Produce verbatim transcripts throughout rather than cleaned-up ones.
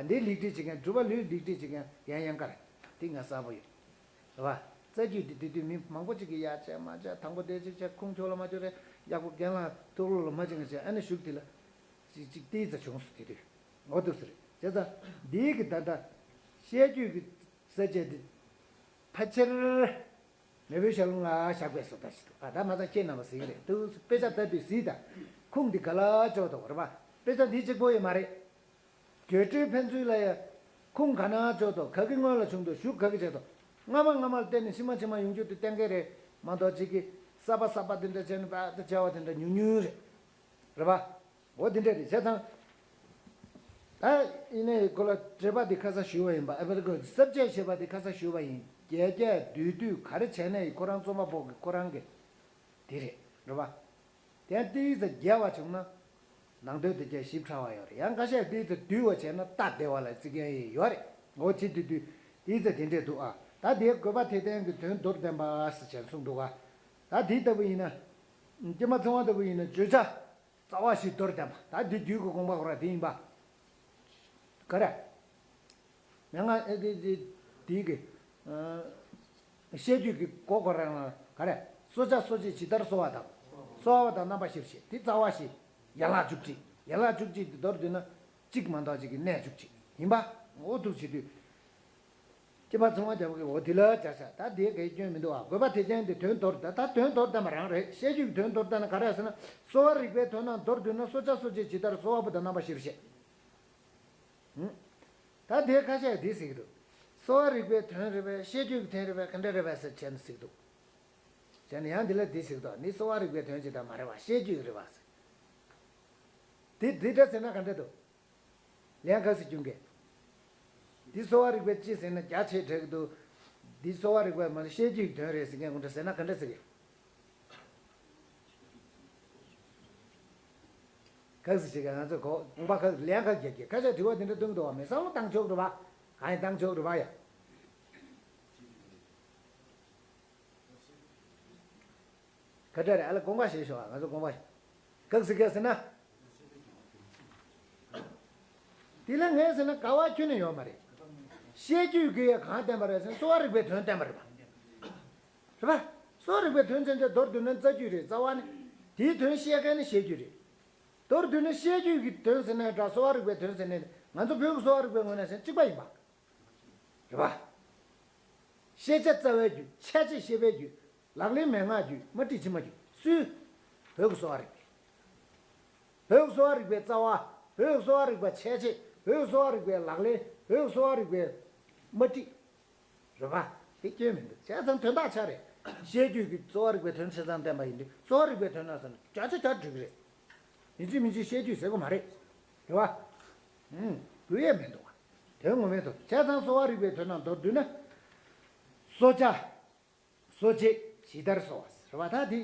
ད་འདི་ལེགས་སྒྲིག་བྱེད་མཁན། སྒྲུབ་པ་ལུས་ལེགས་སྒྲིག་བྱེད་མཁན་ཡང་ཡང་དཀར། འདི་ང་གསལ་པོ་ཡོད། རེད་བ། རྩ་རྒྱུད་འདི་དེ་དུས་མི་མང་པོ་ཅིག་གིས་ཡར་བྱས་མར་བྱས། དང་པོ་དེ་ཅིག་བྱས། ཁུངས་ཁྱོད་ལ་མ་ཁྱོད་རེད། གཡག་པོ་རྒན་ལགས་ཐུགས་ལོ་ལ་མ་ཅིག་བྱས། ཨ་ནི་གཞུག་དེ་ལ་ཅིག་ཅིག་ཏིས་ཙ་བྱུང་སོང་། དེ་དུས་འོ་འདུག་ཟེར། བྱས་ཙང་འདིའི་གི་ད་ལྟ་བཤད་རྒྱུད་ཀྱི་ས་བཅད་འདི་ཕལ་ཆེར་མེས་པོའི་ཞལ་ལུང་ལ་བཞག་པའི་བཟོ་ལྟ་ཞིག་འདུག། ཨ། ད་མ་ཚང་ཁྱེད་རྣམ་པ་གཟིགས་རེད་འདུག། དཔེ་ཆ་ལྟ་དུས་གཟིགས་དང་། ཁུངས་འདི་ག་ལ་འཇོག་འདུག། རེད་པ། དཔེ་ཆ་འདི་གཅིག་པོ་ཡོད་མ་རེད། བརྒྱད་སྤྲོས་ཕན་ཚུན་ལ་ཡང་ཁུངས་ག་ན་འཇོག་འདུག། ག་གི་སྔོན་ལ་བྱུང་འདུག། གཞུག་ག་གི་བྱས་འདུག། སྔ་མ་སྔ་མ་ལ་བལྟས་ནས་ཕྱི་མ་ཕྱི་མ་ཡོང་རྒྱུ་དེ་གཏན་འཁེལ་རེད་མ་གཏོགས། གཅིག་གིས་གསར་པ་གསར་པ་དེ་འདྲ་བྱས་ནས་པ་དེ་བྱ་བ་དེ་འདྲ་ཉུང་ཉུང་རེད། རེད་པ། འོ་དེ་འདྲ་རེད། བྱས་ཙང་། ད་ཡིན་ནའི་ཁོ་ལ་འགྲེལ་པ་འདི་ཁ་སང་ཞུས་པ་ཡིན་པ། ཨ་པར་ཁོ་ས་བཅད་ཞེས་པ་འདི་ཁ་སང་ཞུས་པ་ཡིན། རྒྱས་བཤད་བསྡུས་བསྡུས་ག་རེ་བྱས་ནའི་ཁོ་རང་རྩོམ་པ་པོ་གི་ཁོ་རང་གི་དེ་རེད། རེད་པ། དེ་ཏིས་ཙ་རྒྱས་པ་བྱུང་ན་ནང་དོན་དེ་ཀྱང་ཞིབ་ཕྲ་བ་ཡོད་རེད། ཡང་ཁ་ཤས་ཏིས་ཙ་བསྡུས་པ་བྱས་ན་སྟབས་བདེ་བ་ལ་བརྩི་མཁན་ཡང་ཡོད་རེད། འོ་བྱེད་དུས་དུས་ཏིས་ཙ་དེ་འདྲས་འདུག། ཨ། ད་དེའི་དགོས་པ་དེ་ལྡན་གྱི་དོན་མདོར་བསྟན་པ་ཟེར་བྱས་གསུངས་འདུག། ཨ། ད་དེ་ལྟ་བུ་ཡིན་ན། ཀྱེ་མ་ཚེ་དབང་ལྟ་བུ་ཡིན་ན་བརྗོད་བྱ་རྩ་བ་བཞི་མདོར་བསྟན་པ། ད་འདི་རྒྱུད་ཀྱི་དགོངས་པ་ཁོ་ར་དེ་ཡིན་པ། ག་རེ། མན་ངག་ཨེ་དེ་དེ་དེའི་གི། ཨ། བཤད་རྒྱུད་ཀྱི་སྒོ་ཁོ་རང་ལ་ག་རེ། གསོ་བྱ་གསོ་བྱེད་ཇི་ལྟར་གསོ་བ་དང་། གསོ་བ་དང་རྣམ་པ་བཞིར་བཤད། དེ་རྩ་བ་བཞི། ཡན་ལག་བཅུ་གཅིག། ཡན་ལག་བཅུ་གཅིག་དེ་མདོར་བསྡུས་ན་གཅིག་མ་གཏོགས་གཅིག་གི་གནད་བཅུ་གཅིག་ཡིན་པ། འོ་འདུག་བྱེད་དུས། ཀྱེ་མ་ཚེ་དབང་རྒྱལ་པོ་གིས་འོ་དེ་ལ་བྱ་བྱ། ད་དེ་གའི་སྐྱོན་མི་འདུག། ཨ། དགོས་པ་དེ་ཅན་དེ་དོན་མདོར། ད་ད་དོན་མདོར་བསྟན་པ་རང་རེད། བཤད་རྒྱུད་ཀྱི་དོན་མདོར་བསྟན་ན་ག་རེ་ཟེར་ན། གསོ་བ་རིག་པའི་དོན་རྣམས་མདོར་བསྡུས་ན། གསོ་བྱ་གསོ་བྱེད་ཇི་ལྟར་གསོ་བ་པོ་དང་རྣམ་པ་བཞིར་བཤད། ཧུམ། ད་དེ་ཁ་ཤས་དེ་ཟེར་གྱི་འདུག། གསོ་བ་རིག་པའི་དོན་རེད་པས། བཤད་རྒྱུད་ཀྱི་དོན་རེད་པས། ག་འདྲ་རེད་པས་ཟེར་བྱས་ནས་ཟེར་གྱི་འདུག། བྱས་ནས་ཡང་འདི་ལ་དེ་ཟེར་གྱི་འདུག། འདི་གསོ་བ་རིག་པའི་དོན་ཅིག་ད་མ་རེད་པ། བཤད་རྒྱུད་རེད་པ་ཟེར། དེ་འདི་འདྲ་ཟེར་ན་ག་འདྲ་འདུག། ལན་ག་ཟེར་རྒྱུ་གི། འདི་གསོ་བ་རིག་པའི་ཅི་ཟེར་ན་རྒྱ་ཆེ་དྲགས་འདུག། འདི་གསོ་བ་རིག་པའི་མ་ནི་བཤད་རྒྱུད་ཀྱི་དོན་རེད་ཟེར་མཁན་ཀུན་འདྲ་ཟེར་ན་ག་འདྲ་ཟེར་གི། ག་ཟེར་བྱེད་ག། ང་ཚོ་གོ་དགོངས་པ་ག་ལན་ག་རྒྱག་གི། ཁ་ཤས་དྲི་བ་འདི་འདྲ་གཏོང་གི་འདུག་བ། མི་བསམ་བློ་བཏང་ཆོག་རེད་པ། གང་ཡིན་བཏང་ཆོག་རེད་པ་ཡ། ག་འདྲ་རེད། ཨ་ལ་དགོངས་པ་བཞེས་ཤོག། ཨ། ང་ཚོ་དགོངས་པ་ག་ཟེར་ག་ཟེར་ན། དེ་ལ་ངས་ཟེར་ན་ག་བ་ཁྱོན་ནས་ཡོད་མ་རེད། བཤད་རྒྱུད་ཀྱིས་གང་བསྟན་པ་རེད་ཟེར་ན་གསོ་བ་རིག་པའི་དོན་བསྟན་པ་རེད་པ། རེད་པ། གསོ་བ་རིག་པའི་དོན་ཚན་ཚན་མདོར་བསྡུས་ན་རྩ་རྒྱུད་རེད། རྩ་བ་ནི། དེའི་དོན་བཤད་མཁན་ནི་བཤད་རྒྱུད་རེད། མདོར་བསྡུས་ན་བཤད་རྒྱུད་ཀྱི་དོན་ཟེར་ན་འདྲ། གསོ་བ་རིག་པའི་དོན་ཟེར་ན་ང་ཚོ་བོད་ཀྱི་གསོ་བ་རིག་པའི་ངོས་ནས་ཟེར་ན་གཅིག་པ་ཡིན་པ། རེད་པ། ཤེས་བྱ་རྩ་བའི་རྒྱུད། འཆད་བྱེད་ཤེས་པའི་རྒྱུད། ལག་ལེན་མན་ངག་རྒྱུད། མ་བྲིས་ཕྱི་མ་རྒྱུད། སུའི། བོད་ཀྱི་གསོ་བ་རིག་པའི། བོད་ཀྱི་གསོ་བ་རིག་པའི་རྩ་བ། བོད་ཀྱི་གསོ་བ་རིག་པ་འཆད་བྱེད། བོད་ཀྱི་གསོ་བ་རིག་པའི་ལག་ལེན། བོད་ཀྱི་གསོ་བ་རིག་པའི་མ་བྲིས། རེད་པ། དེ་སྐྱོན་མི་འདུག། བྱས་ཙང་དོན་དག་ཆ་རེད། བཤད་རྒྱུད་ཀྱི་གསོ་བ་རིག་པའི་དོན་ཆ་ཚང་བསྟན་པ་ཡིན་དུས། གསོ་བ་རིག་པའི་དོན་ན་ཟེར་ན་བརྒྱ་ཆ་བརྒྱ་འགྲིག་གི་རེད། ཡིན་གཅིག་མིན་གཅིག་བཤད་རྒྱུད་ཟེར་གི་མ་རེད། རེད་པ། ཧུམ། དགོས་ཡས་མི་འདུག་བ། དོན་ངོ་མས་འདུག། བྱས་ཙང་གསོ་བ་རིག་པའི་དོན་རྣམས་མདོར་བསྡུས་ན། གསོ་བྱ། གསོ་བྱེད་ཇི་ལྟར་གསོ་བ་ཟེར་བ། ད་དེ་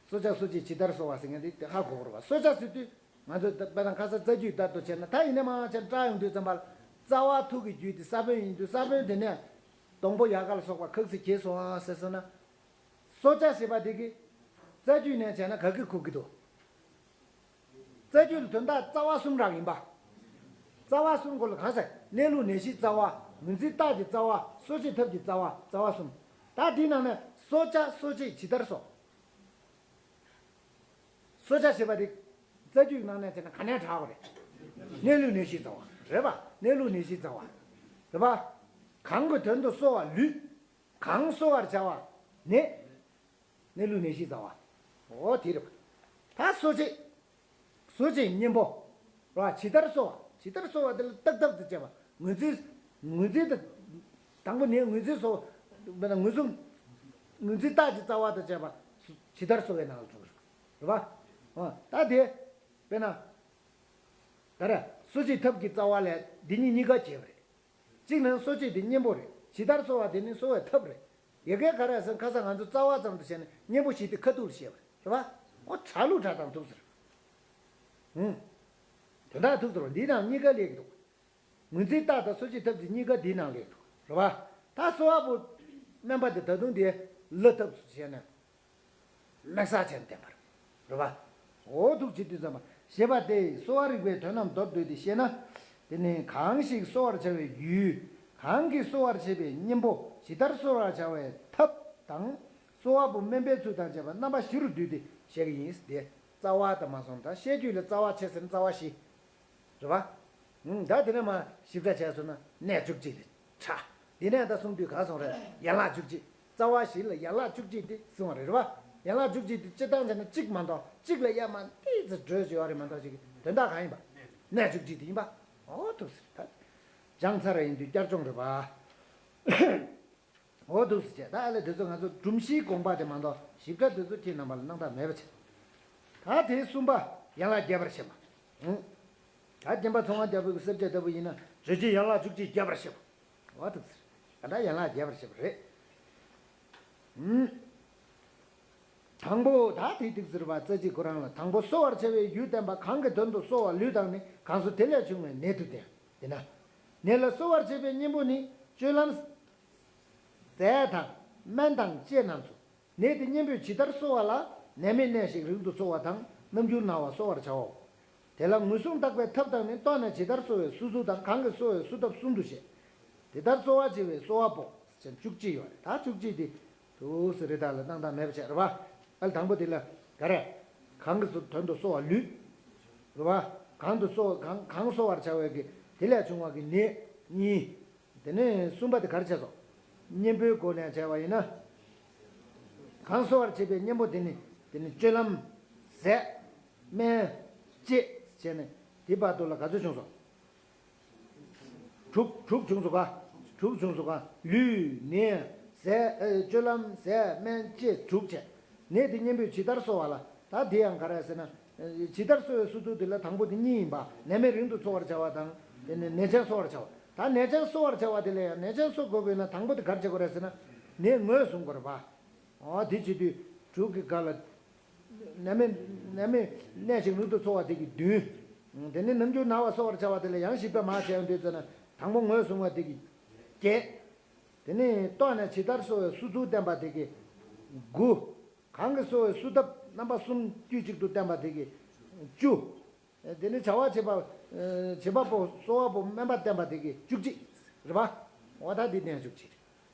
གསོ་བྱ་གསོ་བྱེད་ཇི་ལྟར་གསོ་བ་ཟེར་མཁན་དེ་དེ་ཧ་གོ་དགོས་རེད་པ། གསོ་བྱ་ཟེར་དུས་ང་ཚོ་ད་དཔེར་ན་ཁ་སང་རྩ་རྒྱུད་ལྟར་དུ་བྱས་ན། ད་ཡིན་ན་མ་བྱས་ན་བཀྲ་ཡོང་དུས་ཙམ་པ་ལ། རྩ་བ་ཐུག་གི་རྒྱུད་དེ་ས་བོན་ཡིན་དུས། ས་བོན་དེ་ནས་སྡོང་པོ་ཡལ་ག་ལ་སོགས་པ་ཁག་ཚིག་གྱེས་སོང་ཟེར་སོང་ན། གསོ་བྱ་ཞེས་པ་དེ་གི་རྩ་རྒྱུད་ནས་བྱས་ན་ག་གི་ཁུག་གི་འདུག། རྩ་རྒྱུད་ལ་དོན་དག་རྩ་བ་གསུམ་རག་ཡིན་པ། རྩ་བ་གསུམ་སྐོར་ལ་གང་ཟེར། གནས་ལུགས་གནས་གཞིའི་རྩ་བ། ངོས་འཛིན་རྟགས་ཀྱི་རྩ་བ། གསོ་བྱེད་ཐབས་ཀྱི་རྩ་བ། རྩ་བ་གསུམ། ད་དེའི་ནང་ནས་གསོ་བྱ་གསོ་བྱེད་ཇི་ལྟར་གསོ། གསོ་བྱ་ཞེས་པ་དེ་རྩ་རྒྱུད་ནང་ནས་བྱས་ན་ག་ནས་དྲག་པ་རེད། གནས་ལུགས་གནས་གཞིའི་རྩ་བ་རེད་པ། གནས་ལུགས་གནས་གཞིའི་རྩ་བ་རེད་པ། གང་གི་དོན་དུ་གསོ་བ་ལུས། གང་གསོ་བར་བྱ་བ་ནི། གནས་ལུགས་གནས་གཞིའི་རྩ་བ། འོ་དེ་རེད་པ། ད་གསོ་བྱེད། གསོ་བྱེད་གཉེན་པོ། རེད་པ། ཇི་ལྟར་གསོ་བ། ཇི་ལྟར་གསོ་བ་དེ་ལ་བརྟག་ཐབས་དང་བཅས་པ། ངོས་འཛིན། ངོས་འཛིན་དང་། དང་པོ་ནས་ངོས་འཛིན་སོགས། དཔེར་ན་ངོས་བཟུང་། ངོས་འཛིན་རྟགས་ཀྱི་རྩ་བ་དང་བཅས་པ། ཇི་ལྟར་གསོ་བའི་ནང་ལ་འགྲོ་གི་རེད་པ། འོ་ད་དེ། དཔེར་ན། ད་རེད། གསོ་བྱེད་ཐབས་ཀྱི་རྩ་བ་ལས་འདི་གཉིས་གཉིས་ཀ་གྱེས་པ་རེད། གཅིག་ནི་གསོ་བྱེད་དེ་གཉེན་པོ་རེད། ཇི་ལྟར་གསོ་བ་དེ་ནི་གསོ་བའི་ཐབས་རེད། ཡ་གིའི་ག་རེ་ཟེར་ན་ཁ་སང་ང་ཚོ་རྩ་བ་ཙམ་དུ་བྱས་ནས་གཉེན་པོ་བཞི་དེ་ཁ་ཐུག་ལ་བཤད་པ་རེད། རེད་པ། འོ་གྲྭ་ལུགས་གྲྭ་དང་ཐུག་ཟེར། ཧུམ། དོན་དག་ཐུག་ཟེར་བ་འདིའི་ནང་གཉིས་ཀ་སླེབས་ཀྱི་འདུག། ངོས་འཛིན་རྟགས་དང་གསོ་བྱེད་ཐབས་ཀྱི་གཉིས་ཀ་འདིའི་ནང་སླེབས་ཀྱི་འདུག། རེད་པ། ད་གསོ་བ་པོ་སྨན་པ་དེ་ད་དུང་དེ་ལ་ཐབས་སུ་བྱས་ནས། དམིགས་བསལ་བྱས་ནས་བསྟན་པ་རེད། རེད་པ། འོ་འདུག་བྱེད་དུས་ཙམ་པ་ཞེས་པ་སྟེ། གསོ་བ་རིག་པའི་དོན་རྣམས་མདོར་བསྡུས་ཏེ་བཤད་ན། དེ་ནི་གང་ཞིག་གསོ་བར་བྱ་བའི་ཡུལ། གང་གིས་གསོ་བར་བྱེད་པའི་གཉེན་པོ་ཇི་ལྟར་གསོ་བར་བྱ་བའི་ཐབས་དང་། གསོ་བ་པོ་སྨན་པའི་ཚུལ་དང་བཅས་པ་རྣམ་པ་བཞི་རུ་བསྡུས་ཏེ་བཤད་ཀྱི་ཡིན། དེ་རྩ་བ་དང་མ་སོང་ད་བཤད་རྒྱུད་ལ་རྩ་བ་ཆེ་ཟེར་ན་རྩ་བ་བཞི། རེད་པ། ད་དེ་ནས་མ་ཞིབ་ཕྲ་བྱས་སོང་ན་གནད་བཅུ་གཅིག་ལས་ཕྲ། འདི་ནས་ད་གསུང་དུས་ག་སོང་རེད། ཡན་ལག་བཅུ་གཅིག་རྩ་བ་བཞི་ལ་ཡན་ལག་བཅུ་གཅིག་དེ་གསུང་བ་རེད་རེད་པ། ཡན་ལག་བཅུ་གཅིག་དེ་སྤྱིར་བཏང་བྱས་ན་གཅིག་མ་གཏོགས་གཅིག་ལ་གཡར་མ་ཏིག་ཙམ་འགྲོས་བྱེད་ཡོད་རེད་མ་གཏོགས་ཅིག་དོན་དག་གང་ཡིན་པ། གནད་བཅུ་གཅིག་དེ་ཡིན་པ། འོ་ཐུགས་ཟེར་ད། སྦྱངས་ཚར་ཡིན་དུས་བསྐྱར་སྦྱོང་རེད་པ། འོ་འདུག་སེ་བྱས་ད་ཨ་ལས་དེ་ཚོ་ང་ཚོ་སྒྲོམ་གཞིའི་དགོངས་པ་དེ་མ་གཏོགས་ཞིབ་ཕྲ་དེ་ཚོ་ཁྱེད་རྣམ་པ་ལ་སྣང་དག་མེད་པ་བྱས། ད་དེ་གསུམ་པ་ཡན་ལག་རྒྱས་པར་བཤད་པ། ཨང་། ད་སྦྱིན་པ་ཚོང་པ་རྒྱལ་པོའི་གསེར་བྱ་ལྟ་བུ་ཡིན་ན་རྗོད་བྱེད་ཡན་ལག་བཅུ་གཅིག་རྒྱས་པར་བཤད་པ། འོ་འདུག་སེ། ད་ཡན་ལག་རྒྱས་པར་བཤད་པ་རེད། ཨང་། དང་པོ་ད་དེ་ཏིག་ཟེར་བ་རྩ་གཅིག་ཁོ་རང་ལ་དང་པོ་གསོ་བར་བྱ་བའི་ཡུལ་བསྟན་པ་གང་གི་དོན་དུ་གསོ་བ་ལུས་དང་ནི་གང་སུ་དེ་ལས་བྱུང་བའི་ནད་དུ་བསྟན། དེས་ན། ནད་ལ་གསོ་བར་བྱེད་པའི་གཉེན་པོ་ནི་སྤྱོད་ལམ། ཟས་དང་། སྨན་དང་བཅས་རྣམས་སོ། ནད་དེ་གཉེན་པོས་ཇི་ལྟར་གསོ་བ་ལ་ནད་མེད་གནས་ཤིང་རིང་དུ་འཚོ་བ་དང་རྣམ་འགྱུར་ན་བ་གསོ་བར་བྱའོ། དེ་ལ་ངོས་བཟུང་བརྟག་པའི་ཐབས་དང་ནི་ལྟོ་ནས་ཇི་ལྟར་གསོ་བའི་བསྲུབས་ཚུལ་དང་གང་གིས་གསོ་བའི་བསྲུབས་ཐབས་གསུམ་དུ་བཤད། དེ་ལྟར་གསོ་བར་བྱེད་པའི་གསོ་བ་པོ་ཟེར་བཅུ་གཅིག་ཡོད་རེད་ད་བཅུ་གཅིག་དེ། དུ་ཟེར་རེད་ད་ལ་སྣང་དག་མེད་པ་བྱས་རེད་བ། ཨ་ལ་དང་པོ་དེ་ལ་ག་རེ། གང་གི་དོན་དུ་གསོ་བ་ལུས། རེད་བ། གང་དུ་གསོ་གང་གང་གསོ་བར་བྱ་བའི་གི་དེ་ལས་བྱུང་བ་གི་ནད་གཉིས། དེ་ནས་གསུམ་པ་དེ་ག་རེ་བྱས་སོ། གཉེན་པོའི་སྒོ་ནས་བྱས་པ་ཡིན་ན། གང་གསོ་བར་བྱེད་པའི་གཉེན་པོ་དེ་ནི་དེ་ནི་སྤྱོད་ལམ། ཟས། སྨན། ལྕེ། བྱས་ནས་དེ་བར་དུ་ལ་ག་ཚོད་བྱུང་སོང་། དྲུག་དྲུག་བྱུང་སོང་ག་དྲུག་བྱུང་སོང་ག་ལུས་ནད་ཟས་ཨེ་སྤྱོད་ལམ་ཟས་སྨན་ལྕེ་དྲུག་བྱས། ནད་དེ་གཉེན་པོས་ཇི་ལྟར་གསོ་བ་ལ་ད་དེ་ཡང་ག་རེ་ཟེར་ན། ཇི་ལྟར་གསོ་བའི་བསྲུབས་ཚུལ་དེ་ལ་དང་པོ་དེ་གཉིས་ཡིན་པ་ནད་མེད་རིང་དུ་འཚོ་བར་བྱ་བ་དང་། དེ་ནས་ནད་ཅན་གསོ་བར་བྱ་བ། ད་ནད་ཅན་གསོ་བར་བྱ་བ་དེ་ལ་ཡང་ནད་ཅན་གསོ་དགོས་པས་ན་དང་པོ་དེ་ག་རེ་བྱེད་དགོས་རེད་ཟེར་ན། ནད་ངོས་བཟུང་དགོས་རེད་པ། འོ་དེ་བྱེད་དུས་དྲུག་གི་སྐབས་ལ། ནད་མེད་ནད་མེད་གནས་ཤིང་རིང་དུ་འཚོ་བ་དེ་གི་བདུན། དེ་ནས་རྣམ་འགྱུར་ན་བ་གསོ་བར་བྱ་བ་དེ་ལ་ཡང་ཞིབ་ཕྲ་མ་བྱས་ཡོང་དུས་ཙམ་ན་དང་པོ་ངོས་བཟུང་བ་དེ་གི་བརྒྱད། དེ་ནས་ལྟོ་ནས་ཇི་ལྟར་གསོ་བའི་བསྲུབས་ཚུལ་བསྟན་པ་དེ་གི་དགུ། གང་གིས་གསོ་བའི་བསྲུབས་ཐབས་རྣམ་པ་གསུམ་དཀྱུས་གཅིག་ཏུ་བསྟན་པ་དེ་གི་བཅུ། དེ་ནི་བྱ་བ་བྱེད་པ། བྱེད་པ་པོ་གསོ་བ་པོ་སྨན་པ་བསྟན་པ་དེ་གི་བཅུ་གཅིག་རེད་པ། འོ་ད་འདི་གནད་བཅུ་གཅིག་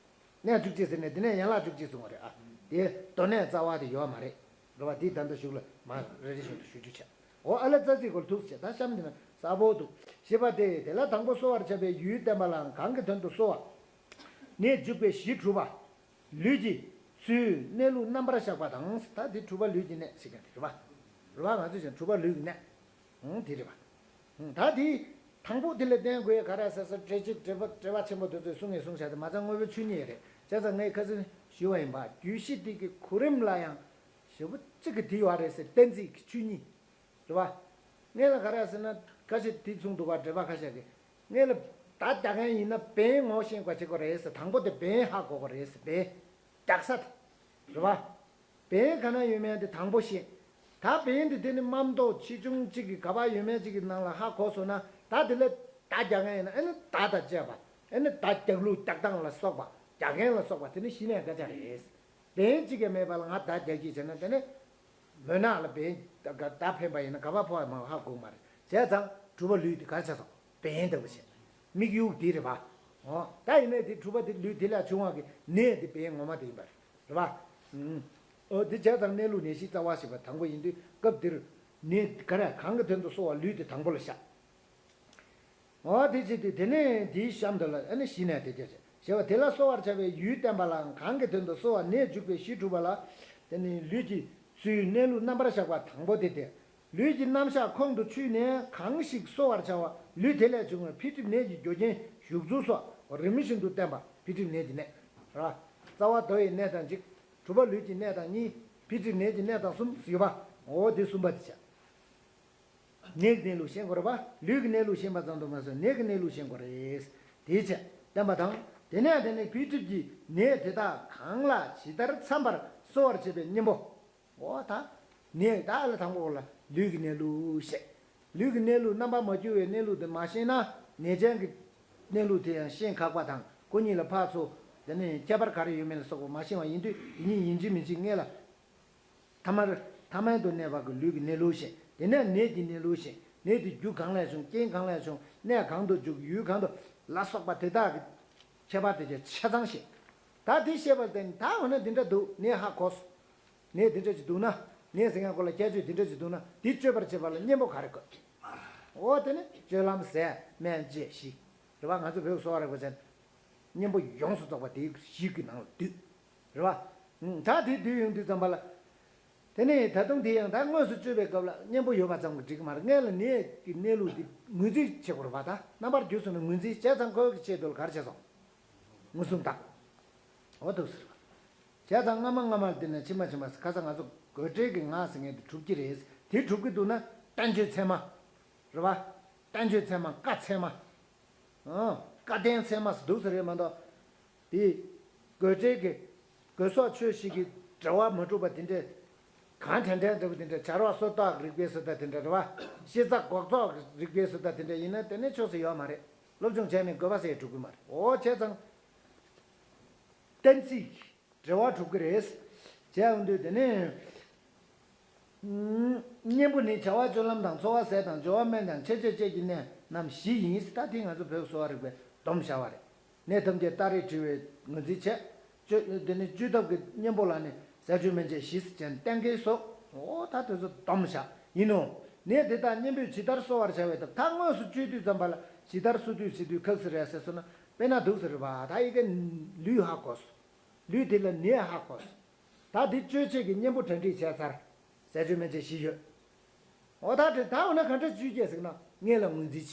རེད། གནད་བཅུ་གཅིག་ཟེར་ནས་དེ་ནས་ཡན་ལག་བཅུ་གཅིག་གསུང་བ་རེད་ཨ། དེ་མདོ་ནས་རྩ་བ་དེ་ཡོད་མ་རེད། རེད་པ་འདི་ད་ལྟ་གཞུག་ལ་མ་རེ་རེ་བཞིན་དུ་ཞུ་རྒྱུ་བྱས། འོ་ཨ་ལ་རྩ་ཚིག་གོ་ལ་ཐུགས་བྱས་ད་གཤམ་འདི་ན་ས་བོ་འདུག་ཞེས་པ་སྟེ་དེ་ལ་དང་པོ་གསོ་བར་བྱ་བའི་ཡུལ་བསྟན་པ་ལའང་གང་གི་དོན་དུ་གསོ་བ། ནད་འཇུག་པའི་གཞི་གྲུབ་པ། ལུས་ཀྱི་ཚུལ་གནས་ལུགས་རྣམ་པར་གཞག་པ་དང་ད་འདི་གྲུབ་པ་ལུས་ཀྱི་གནད་ཟེར་མཁན་དེ་རེད་པ། རེད་པ་ང་ཚོས་ཀྱང་གྲུབ་པ་ལུས་ཀྱི་གནད། ཨང་དེ་རེད་པ། ད་དེ་དང་པོ་དེ་ལ་བརྟེན་དགོས་ཡ་ག་རེ་ཟེར་ས་འགྲེལ་བྱེད་འགྲེལ་པ་འགྲེལ་པ་ཆེན་པོ་དེ་ཚོས་གསུང་ངེས་གསུང་བྱ་དེ་མ་ཚང་དངོས་པོའི་ཆོས་ཉིད་རེད་བྱས་ཙང་ངས་ཁ་སང་ཞུས་པ་ཡིན་པ་རྒྱུད་བཞི་དེ་གི་གོ་རིམ་ལ་ཡང་ཞེ་པོ་གཅིག་གི་དེ་ཡོད་རེད་ཟེར་གཏན་ཚིགས་ཀྱི་ཆོས་ཉིད། རེད་པ། ངས་ལ་ག་རེ་ཟེར་ན་ཁ་ཤས་དེ་གསུངས་འདུག་པ་འགྲེལ་པ་ཁ་ཤས་ཀྱིས་ངས་ལ་ད་རྒྱག་མཁན་ཡིན་ན་བན་ངོ་ཤེས་དགོས་བྱེད་དགོས་རེད་ཟེར་དང་པོ་དེ་བན་ཧ་གོ་དགོས་རེད་ཟེར་བན། རྒྱག་ས་དེ། རེད་པ། བན་ག་ན་ཡོད་མེད་དེ་དང་པོ་ཤེས། ད་བན་དེ་དེ་ནི་རྨ་མདོ་ཆེ་ཆུང་གཅིག་གི་ག་པར་ཡོད་མེད་གཅིག་གི་ནང་ལ་ཧ་གོ་སོང་ན་ད་དེ་ལས་ད་རྒྱག་མཁན་ཡིན་ན་ཨ་ནི་ད་ད་བཅས་པ་ཨ་ནི་ད་རྒྱག་ལུགས་རྒྱག་སྟངས་ལ་སོགས་པ་རྒྱག་མཁན་ལ་སོགས་པ་དེ་ནི་གཞི་ནས་སྐད་ཆ་རེད། བན་གཅིག་ཀྱང་མེད་པ་ལ་ང་ད་རྒྱག་གི་བྱས་ན་དེ་ནི། མོན་ནག་ལ་བན་ད་ད་འཕེན་པ་ཡིན་ན་ག་པར་ཕོག་ཡ་མ་ཧ་གོ་མ་རེད་བྱས་ཙང་གྲུབ་པ་ལུས་དེ་ག་ཆ་སོང་བན་ལྟ་བུ་བྱས། དམིགས་ཡུལ་དེ་རེད་པ། འོ་ད་ཡིན་ནའི་དེ་གྲུབ་པ་དེ་ལུས་དེ་ལས་བྱུང་བ་གི་ནད་དེ་བན་ངོ་མ་དེ་ཡིན་པ་རེད་རེད་པ། ཨུམ། འོ་དེ་བྱས་ཙང་གནས་ལུགས་ནད་གཞི་རྩ་བ་ཞེས་པ་དང་པོ་ཡིན་དུས་སྐབས་འདིར་ནད་ག་རེ་གང་གི་དོན་དུ་གསོ་བ་ལུས་དེ་དང་པོ་ལ་བཞག་འོ་དེ་བྱེད་དུས་དེ་ནས་དེའི་གཤམ་དུ་ལ་ཨ་ནི་གཞི་ནས་དེ་སྐད་ཅེས་ཞེས་པ་དེ་ལ་གསོ་བར་བྱ་བའི་ཡུལ་བསྟན་པ་ལའང་གང་གི་དོན་དུ་གསོ་བ་ནད་འཇུག་པའི་གཞི་གྲུབ་པ་ལ། དེ་ནི་ལུས་ཀྱི་ཚུལ་གནས་ལུགས་རྣམ་པར་གཞག་པ་དང་པོ་དེ་སྟེ། ལུས་ཀྱི་རྣམ་གཞག་ཁོང་དུ་ཆུད་ནས་གང་ཞིག་གསོ་བར་བྱ་བ་ལུས་དེ་ལས་བྱུང་བའི་འཕེལ་འགྲིབ་ནད་ཀྱི་རྒྱུ་རྐྱེན་ཞུགས་ཚུལ་སོགས་རིམ་བཞིན་དུ་བསྟན་པ་འཕེལ་འགྲིབ་ནད་ཀྱི་གནད། ར། རྩ་བ་མདོ་ཡི་གནད་དང་གཅིག་གྲུབ་པ་ལུས་ཀྱི་གནད་དང་གཉིས། འཕེལ་འགྲིབ་ནད་ཀྱི་གནད་དང་གསུམ་ཡོད་པ། འོ་དེ་གསུམ་པ་དེ་བྱ། ནད་ཀྱི་གནས་ལུགས་ཤེས་དགོས་རེད་པ། ལུས་ཀྱི་གནས་ལུགས་ཤེས་པ་ཙམ་དུ་མ་ཟད་ནད་ཀྱི་གནས་ལུགས་ཤེས་དགོས་རེད། དེའི་ཕྱིར་བསྟན་པ་དང་དེ་ནས་དེ་ནི་འཕེལ་འགྲིབ་ཀྱི་ནད་དེ་དག་གང་ལ་ཇི་ལྟར་འཚམ་པར་གསོ་བར་བྱེད་པའི་གཉེན་པོ། འོ་ད། ནད་དག་ལ་དང་པོ་ལ་ལུས་ཀྱི་གནས་ལུགས་ཤེས། ལུས་ཀྱི་གནས་ལུགས་རྣམ་པ་མ་གྱུར་བའི་གནས་ལུགས་དེ་མ་ཤེས་ན་ནད་ཅན་གྱི་གནས་ལུགས་དེ་ཡང་ཤེས་ཁག་པ་དང་ཁོ་གཉིས་ལ་ཕར་ཚུར་དེ་ནི་ཁྱད་པར་ག་རེ་ཡོད་མེད་ལ་སོགས་པ་མ་ཤེས་པ་ཡིན་དུས་དེ་གཉིས་ཡིན་གཅིག་མིན་གཅིག་སྔོན་ལ། ཐ་མལ། ཐ་མལ་དུ་གནས་པ་གི་ལུས་ཀྱི་གནས་ལུགས་ཤེས། དེ་ནས་ནད་ཀྱི་གནས་ལུགས་ཤེས། ནད་དེ་རྒྱུ་གང་ལས་བྱུང་། རྐྱེན་གང་ལས་བྱུང་། གནས་གང་དུ་འཇུག་ཡུལ་གང་དུ་ལ་སོགས་པ་དེ་དག་གི་ཁྱད་པར་དེ་ཚོ་ཆ་ཚང་ཤེས། ད་དེ་ཤེས་པར་བརྟེན་ད་འོ་ན་འདི་འདྲ་འདུག་ནད་ཧ་གོ་སོང་། ནད་འདི་འདྲ་ཅིག་འདུག་ན། ནད་ཟེར་མཁན་སྐོར་ལ་ཁྱད་ཆོས་འདི་འདྲ་ཅིག་འདུག་ན། འདི་བཅོས་པར་བྱེད་པ་ལ་གཉེན་པོ་ག་རེ་དགོས། འོ་དེ་ནི་སྤྱོད་ལམ་ཟས་སྨན་དཔྱད་ཞིག་རེད་བ། ང་ཚོ་བོད་གསོ་བ་རིག་པ་ཅན་གཉེན་པོ་ཡོངས་སུ་རྫོགས་པ་དེ་བཞི་གི་ནང་ལ་འདུས་རེད་བ། ད་དེ་འདུས་ཡོང་དུས་ཙམ་པ་ལ། དེ་ནས་ད་དུང་དེ་ཡང་ད་དངོས་སུ་བཅོས་པའི་སྐབས་ལ་གཉེན་པོ་ཡོད་པ་ཙམ་གྱིས་འགྲིག་གི་མ་རེད། སྔོན་ལ་ནད་ཀྱི་གནས་ལུགས་དེ་ངོས་འཛིན་བྱེད་དགོས་རེད་པ། ད་རྣམ་པར་གྱུར་སོང་ན་ངོས་འཛིན་བྱས་ཙང་ཁོ་གི་ཆེད་དུ་ལ་ག་རེ་བྱས་སོང་། མངོན་སུམ་བརྟག་འོ་འདུག་ཟེར་བ། བྱས་ཙང་སྔ་མ་སྔ་མ་དེ་ནས་ཕྱི་མ་ཕྱི་མ་ཟེར་ཁ་སང་ང་ཚོ་དགོད་བྲལ་གྱི་ངག་ཟེར་མཁན་དེ་གྲུབ་ཀྱི་རེད། དེ་གྲུབ་ཀྱི་འདུག་ན་བསྟན་བཅོས་ཚད་མ་རེད་བ། བསྟན་བཅོས་ཚད་མ་བཀའ་ཚད་མ། ཨང་། བཀའ་བསྟན་ཚད་མ་ཟེར་འདུག་ཟེར་རེད་མ་གཏོགས། དེ། དགོད་བྲལ་གྱི། དགོས་སོགས་ཆོས་བཞི་གི་འབྲེལ་བ་མ་གྲུབ་པ་དེ་འདྲས། གང་དྲན་དྲན་འདྲ་བོ་དེ་འདྲས། བྱ་རོག་སོ་ཏོག་རིགས་པའི་སོ་ཏོག་དེ་འདྲས་རེད་བ། ཤེས་ཚ་སྒོག་ཙོག་རིགས་པའི་སོ་ཏོག་དེ་འདྲས་ཡིན་ན་དེ་ནས་ཆོས་སུ་ཡོད་མ་རེད། སློབ་སྦྱོང་བྱས་ནས་དགོས་པ་ཟེར་འགྲོ་གི་མ་རེད། འོ་བྱས་ཙང་། གཏན་ཚིགས་འབྲེལ་བ་གྲུབ་ཀྱི་རེད། བྱས་ཡོང་དུས་དེ་ནས། གཉེན་པོ་ནི་བྱ་བ་སྤྱོད་ལམ་དང་། འཚོ་བ་ཟས་དང་། སྦྱོར་བ་སྨན་དང་། འཆི་བཅས་བཅས་ཀྱི་གནས་རྣམས་བཞི་ཡིན། ད་དེ་ང་ཚོ་བོད་གསོ་བ་རིག་པས་སྡོམ་བཞག་པ་རེད། ནད་ཐམས་ཅད་སྟ་རེ་བྲི་བའི་ངོས་འཛིན་བྱས། བཅོས་དེ་ནི་བཅོས་ཐབས་ཀྱི་གཉེན་པོ་ལ་ནི་ཟས་སྤྱོད་སྨན་དཔྱད་བཞི་ཟེར་གྱིན་གཏན་འཁེལ་སོགས། འོ་ད་དེ་ཚོ་སྡོམ་བཞག་ཡིན་ནོ། ནད་དེ་དག་གཉེན་པོས་ཇི་ལྟར་གསོ་བར་བྱ་བའི་ཐབས། ད་དངོས་སུ་བཅོས་དུས་ཙམ་པ་ལ་ཇི་ལྟར་གསོ་དུས་བྱེད་དུས་ཁག་སི་རེད་ཟེར་སོང་ན། དཔེར་ན་འདུག་ཟེར་བ། ད་ཡི་གེ་ལུས་ཧ་གོ་སོང་། ལུས་དེ་ལ་ནད་ཧ་གོ་སོང་། ད་འདི་བཅོས་བྱེད་ཀྱི་གཉེན་པོ་གྲ་སྒྲིག་བྱས་ཚར། ཟས་སྤྱོད་སྨན་དཔྱད་བཞི་ཡོད། འོ་ད་དེ་ད་འོ་ན་ག་འདྲ་བཅོས་རྒྱུ་ཟེར་ན། སྔོན་ལ་ངོས་འཛིན་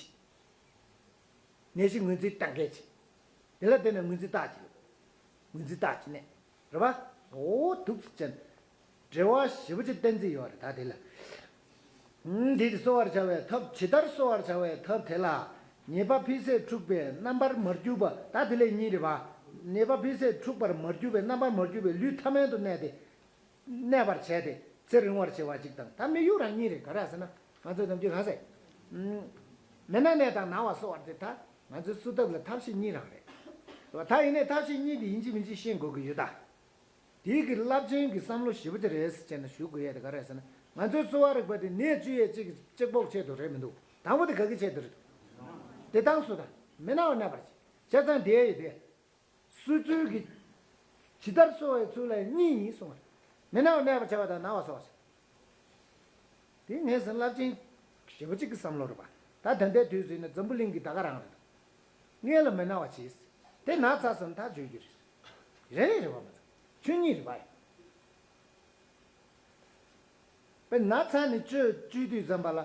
བྱེད། ནད་གཞི་ངོས་འཛིན་གཏན་འཁེལ་བྱེད། དེ་ལ་བརྟེན་ནས་ངོས་འཛིན་བརྟག་བྱེད། ངོས་འཛིན་བརྟག་བྱེད་ནས། རེད་པ། འོ་འདུག་ཟེར་ཅན། འབྲེལ་བ་ཞེ་པོ་ཅིག་བསྟན་རྩིས་ཡོད་རེད་ད་དེ་ལ། འདི་དེ་གསོ་བར་བྱ་བའི་ཐབས། ཇི་ལྟར་གསོ་བར་བྱ་བའི་ཐབས་དེ་ལ། ཉེས་པ་འཕེལ་ཟད་འཁྲུགས་པའི་རྣམ་པར་མར་གྱུར་པ། ད་དེ་ལས་གཉིས་རེད་པ། ཉེས་པ་འཕེལ་ཟད་འཁྲུགས་པར་མར་གྱུར་པའི་རྣམ་པར་མར་གྱུར་པའི་ལུས་ཐ་མལ་དུ་གནས་ཏེ། གནས་པར་བྱས་ཏེ་ཚེ་རིང་བར་བྱེད་པ་གཅིག་དང་། ད་དམིགས་ཡུལ་རང་གཉིས་རེད། ག་རེ་ཟེར་ན་ང་ཚོས་ནམ་རྒྱུན་གང་ཟེར། མི་ན་ནད་དང་ན་བ་གསོ་བར་དེ། ད་ང་ཚོའི་གསོ་ཐབས་ལ་ཐབས་ཤེས་གཉིས་རང་རེད། ད་ཡིན་ནའི་ཐབས་ཤེས་གཉིས་དེ་ཡིན་གཅིག་མིན་གཅིག་ཤེས་དགོས་ཀྱི་ཡོད་ད། དེའི་གི་རླབས་ཆེན་གྱི་བསམ་བློ་ཞེ་པོ་ཅིག་རེད་ཟེར་བྱས་ན་ཞུ་དགོས་ཡས་དེ་ག་རེ་ཟེར་ན། ང་ཚོའི་གསོ་བ་རིག་པ་དེ་ནད་བཅོས་ཡས་གཅིག་གཅིག་པོ་ཆེད་དུ་རེད་མི་འདུག་དང་པོ་དེ་ག་གི་ཆེད་དུ་རེད། བདེ་ཐང་གསོ་དང་མི་ན་བ་གནས་པར་བྱེད། བྱས་ཙང་དེ་ཡི་དེ། གསོ་ཚུལ་གྱི། ཇི་ལྟར་གསོ་བའི་ཚུལ་ལ་གཉིས་ཡིན་གསུངས་པ་རེད། མི་ན་བ་གནས་པར་བྱ་བ་དང་ན་བ་གསོ་བ་བྱ། དེ་ངས་ཟིན་རླབས་ཆེན་ཞེ་པོ་གཅིག་གི་བསམ་བློ་རེད་པ། ད་ད་ལྟའི་དུས་སུ་ཡིན་ན་འཛམ་བུ་གླིང་གི་ད་ག་རང་རེད། སྔོན་ལ་མི་ན་བ་བྱེད། དེ་ན་ཚ་སོང་ད་བཅོས་རྒྱུ་རེད། རེད་རེད་པ་མ་ཚ། ཆོས་ཉིད་རེད་པ། དཔེར་ན་ཚ་ནི་བཅོས་བཅོས་དུས་ཙམ་པ་ལ།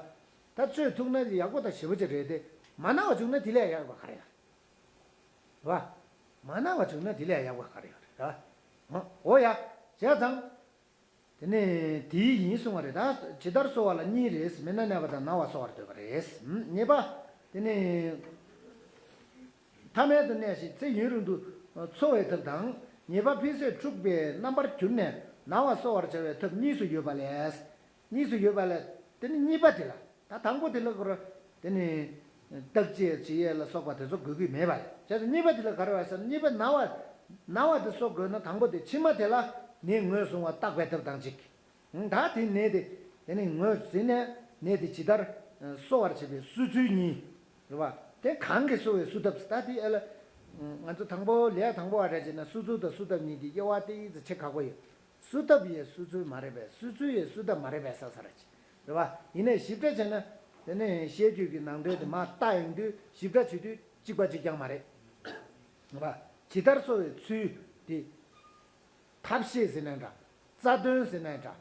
ད་བཅོས་ཐུབ་ན་ཡག་པོ་དང་ཞེ་པོ་ཅིག་རེད་དེ། མ་ན་བ་བྱུང་ན་དེ་ལས་ཡག་པ་ག་རེ་ཡོད་རེད། རེད་པ། མ་ན་བ་བྱུང་ན་དེ་ལས་ཡག་པ་ག་རེ་ཡོད་རེད། རེད་པ། འོ་ཡ། བྱས་ཙང་། དེ་ནས་དེའི་ཡིན་གསུང་བ་རེད་ད། ཇི་ལྟར་གསོ་བ་ལ་གཉིས་རེད། མི་ན་གནས་པ་དང་ན་བ་གསོ་བར་འདོད་པ་རེད། གཉིས་པ། དེ་ནས། ཐ་མལ་དུ་གནས་ཤིང་ཚེ་ཡུན་རིང་དུ་འཚོ་བའི་ཐབས་དང་། ཉེས་པ་འཕེལ་ཟད་འཁྲུགས་པའི་རྣམ་པར་གྱུར་ནས་ན་བ་གསོ་བར་བྱ་བའི་ཐབས་གཉིས་སུ་ཡོད་པ་ལས། གཉིས་སུ་ཡོད་པ་ལས། དེ་ནི་གཉིས་པ་དེ་ལ། ད་དང་པོ་དེ་ལ་ཁོ་ར། དེ་ནི། བརྟག་དཔྱད་བྱེད་ཡས་ལ་སོགས་པ་དེ་ཚོ་དགོས་ཀྱི་མེད་པ་རེད། བྱས་ཙང་གཉིས་པ་དེ་ལ་ག་རེ་བ་ཟེར་ན། གཉིས་པ་ན་བ། ན་བ་དེ་གསོ་དགོས་ན་དང་པོ་དེ། ཕྱི་མ་དེ་ལ་ནི་ངོས་བཟུང་བ་བརྟག་པའི་ཐབས་དང་གཅིག་ད་དེ་ནད་དེ། དེ་ནི་ངོས་ཟིན་ནས་ནད་དེ་ཇི་ལྟར་གསོ་བར་བྱེད་པའི་གསོ་ཚུལ་གཉིས། རེད་པ། དེ་གང་གིས་གསོ་བའི་གསོ་ཐབས། ད་དེ་ཨེ་ལ། ང་ཚོ་དང་པོ་ལས་དང་པོ་བ་རེད་བྱས་ན་གསོ་ཚུལ་དང་གསོ་ཐབས་གཉིས་ཀྱི་དབྱེ་བ་དེ་ཡིད་ཚ་ཆེ་ཁག་པོ་ཡོད། གསོ་ཐབས་ཡི་གསོ་ཚུལ་མ་རེད་པས། གསོ་ཚུལ་ཡི་གསོ་ཐབས་མ་རེད་པས་ས་ས་ར་ཅི། རེད་པ། ཡིན་ནའི་ཞིབ་ཕྲ་བྱས་ན། དེ་ནས་བཤད་རྒྱུད་ཀྱི་ནང་དོན་དེ་མར་བལྟ་ཡོང་དུས་ཞིབ་ཕྲ་བྱེད་དུས་གཅིག་པ་གཅིག་རྐྱང་མ་རེད། རེད་པ། ཇི་ལྟར་གསོ་བའི་ཚུལ་དེ། ཐབས་ཤེས་ཟེར་ན་འདྲ། རྩ་དོན་ཟེར་ན་འདྲ།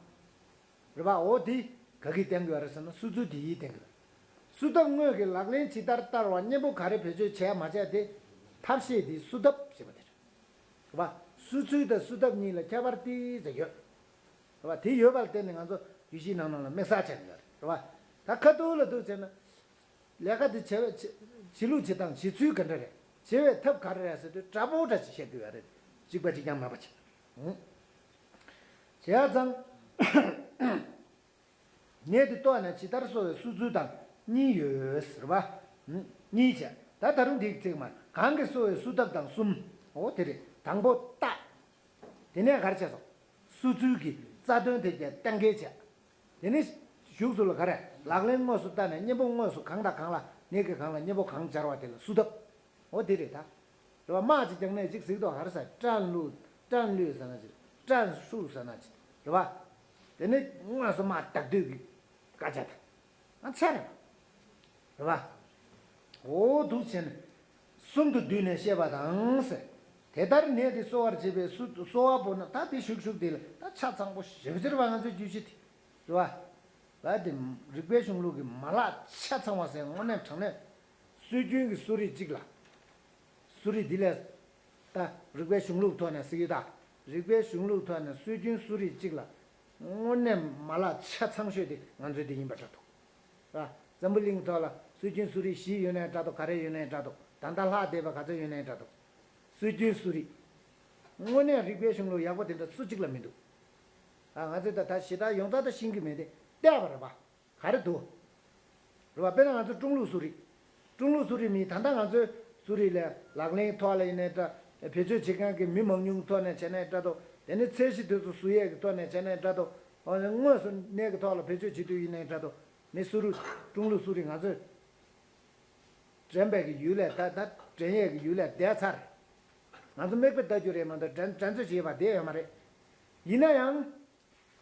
རེད་པ། འོ་དེ་ག་གིས་བསྟན་དགོས་རེད་ཟེར་ན་གསོ་ཚུལ་དེ་ཡིས་བསྟན་དགོས། གསོ་ཐབས་དངོས་ཀྱི་ལག་ལེན་ཇི་ལྟར་བསྟར་བ། གཉེན་པོ་ག་རེ་བེད་སྤྱོད་བྱས་མ་བྱས་དེ། ཐབས་ཤེས་དེ་གསོ་ཐབས་ཞེས་པ་དེ་རེད། རེད་པ། གསོ་ཚུལ་དང་གསོ་ཐབས་གཉིས་ལ་ཁྱད་པར་ཏོག་ཙམ་ཡོད། རེད་པ། དེ་ཡོད་པ་ལ་བརྟེན་ནས་ང་ཚོ་རྒྱུད་བཞིའི་ནང་ནང་ལ་དམིགས་བསལ་བྱས་ནས་ཡོད་རེད། རེད་པ། ད་ཁ་ཐུག་ལ་འདུག་བྱས་ན། ལས་ཀ་དེ་བྱེད་བྱེད་བྱེད་ལུགས་བྱེད་སྟངས། བྱེད་ཚུལ་ག་འདྲ་རེད། བྱེད་པའི་ཐབས་ག་རེ་རེད་ཟེར་དུས་འདྲ་པོ་འདྲ་ཅིག་བཤད་དགོས་པ་རེད། གཅིག་པ་གཅིག་རྐྱང་མེད་པ་བྱེད། བྱས་ཙང་། ནད་དེ་རྟོགས་ནས་ཇི་ལྟར་གསོ་བའི་གསོ་ཚུལ་དང་གཉིས་ཡོད་ཟེར་བ། གཉིས་བྱས། ད་ད་རུང་དེའི་ཚིག་མ་གང་གིས་གསོ་བའི་གསོ་ཐབས་དང་གསུམ། འོ་དེ་རེད། དང་པོ་བརྟག་དེ་ནས་ག་རེ་བྱས་སོང་། གསོ་ཚུལ་གྱི་རྩ་དོན་དེ་གྱད་གཏན་འཁེལ་བྱས། དེ་ནས་ གཞུག་སུ་ལ་ག་རེ། ལག་ལེན་དངོས་སུ་བསྟར་ནས་གཉེན་པོ་དངོས་སུ་གང་དང་གང་ལ་ནད་ཀྱིས་གང་ལ་གཉེན་པོ་གང་སྦྱར་བ་དེ་ལ་བསུ་ཐབས། འོ་དེ་རེད་ད། རེད་བ། དམག་ཅིག་རྒྱག་ནས་ཅིག་གཟིགས་དོ། ག་རེ་ཟེར། སྐྲན་བླུགས། སྐྲན་བླུགས་ཟེར་ན་ཅིག་སྐྲན་བཤུ་ཟེར་ན་ཅིག་རེད་བ། དེ་ནི་དངོས་སུ་དམག་བདག་སྡུད་ཀྱི་བཀའ་རྒྱ་དང་། ང་ཆ་རེད་བ། རེད་བ། འོ་འདུག་བྱས་ནས་གསུམ་དུ་བསྡུས་ནས་བཤད་པ་དང་ཟེར། དེ་ལྟར་ནད་དེ་གསོ་བར་བྱེད་པའི་གསོ་གསོ་བ་པོ་ན། ད་དེ་ཞུགས་ཞུགས་དེ་ལ་ད་ཆ་ཚང་པོ་ཞེ་པོ་ཅིག་རེད་བ། ང་ཚོའི་རྒྱུད་བཞི་དེ་རེད་བ། ད་དེ་རིག་པའི་གཞུང་ལུགས་ཀྱི་མ་ལག་ཆ་ཚང་བ་ཟེར། དངོས་གནས་དྲང་གནས་སྲོལ་རྒྱུན་གྱི་གསོ་རིག་གཅིག་ལ། གསོ་རིག་འདི་ལས་ད་རིག་པའི་གཞུང་ལུགས་ཐོག་ནས་ཟེར་གྱི་ད། རིག་པའི་གཞུང་ལུགས་ཐོག་ནས་སྲོལ་རྒྱུན་གསོ་རིག་གཅིག་ལ་དངོས་གནས་མ་ལག་ཆ་ཚང་ཤོས་དེ་ང་ཚོའི་འདི་ཡིན་པ་འདྲ་འདུག་ར། འཛམ་བུ་གླིང་ཐོག་ལ་སྲོལ་རྒྱུན་གསོ་རིག་བཞི་ཡོད་ནའི་འདྲ་འདུག་ག་རེ་ཡོད་ནའི་འདྲ་འདུག་ད་ལྟ་ལྷག་བསྡད་པ་ག་ཚོད་ཡོད་ནའི་འདྲ་འདུག་སྲོལ་རྒྱུན་གསོ་རིག་དངོས་གནས་རིག་པའི་གཞུང་ལུགས་ཡག་པོ་དེ་འདྲ་སུ་གཅིག་ལ་མི་འདུག་ཨ། ང་ཚོས་ད་ད་ཞེ་དྲག་ཡོངས་གྲགས་ད་ཤེས་ཀྱི་མེད་དེ། བལྟས་པ་རེད་པ། ག་རེ་འདུག་རེད་བ། དཔེར་ན་ང་ཚོ་ཀྲུང་ལུགས་གསོ་རིག་ཀྲུང་ལུགས་གསོ་རིག་མིན། ད་ལྟ་ང་ཚོའི་གསོ་རིག་ལས་ལག་ལེན་ཐོག་ལ་ཡིན་ནའི་འདྲ། བེད་སྤྱོད་བྱེད་མཁན་གྱི་མི་མང་ཉུང་ཐོག་ནས་བྱས་ནའི་འདྲ་འདུག་དེ་ནི་ཚད་གཞི་དེ་ཚོ་བཟོ་ཡས་ཀྱི་ཐོག་ནས་བྱས་ནའི་འདྲ་འདུག་དངོས་སུ་གནས་ཀྱི་ཐོག་ལ་བེད་སྤྱོད་བྱེད་དུས་ཡིན་ནའི་འདྲ་འདུག་མི་གསོ་རིག་ཀྲུང་ལུགས་གསོ་རིག་ང་ཚོས་དྲན་པའི་གི་ཡུལ་ལས་ད་ད་དྲན་ཡས་ཀྱི་ཡུལ་ལས་འདས་ཚར། ང་ཚོ་མིག་དཔེ་ལྟ་རྒྱུ་རེད་མ་གཏོགས་དྲན་དྲན་ཚོད་བྱེད་པ་བསྡད་ཡོད་མ་རེད། ཡིན་ན་ཡང་།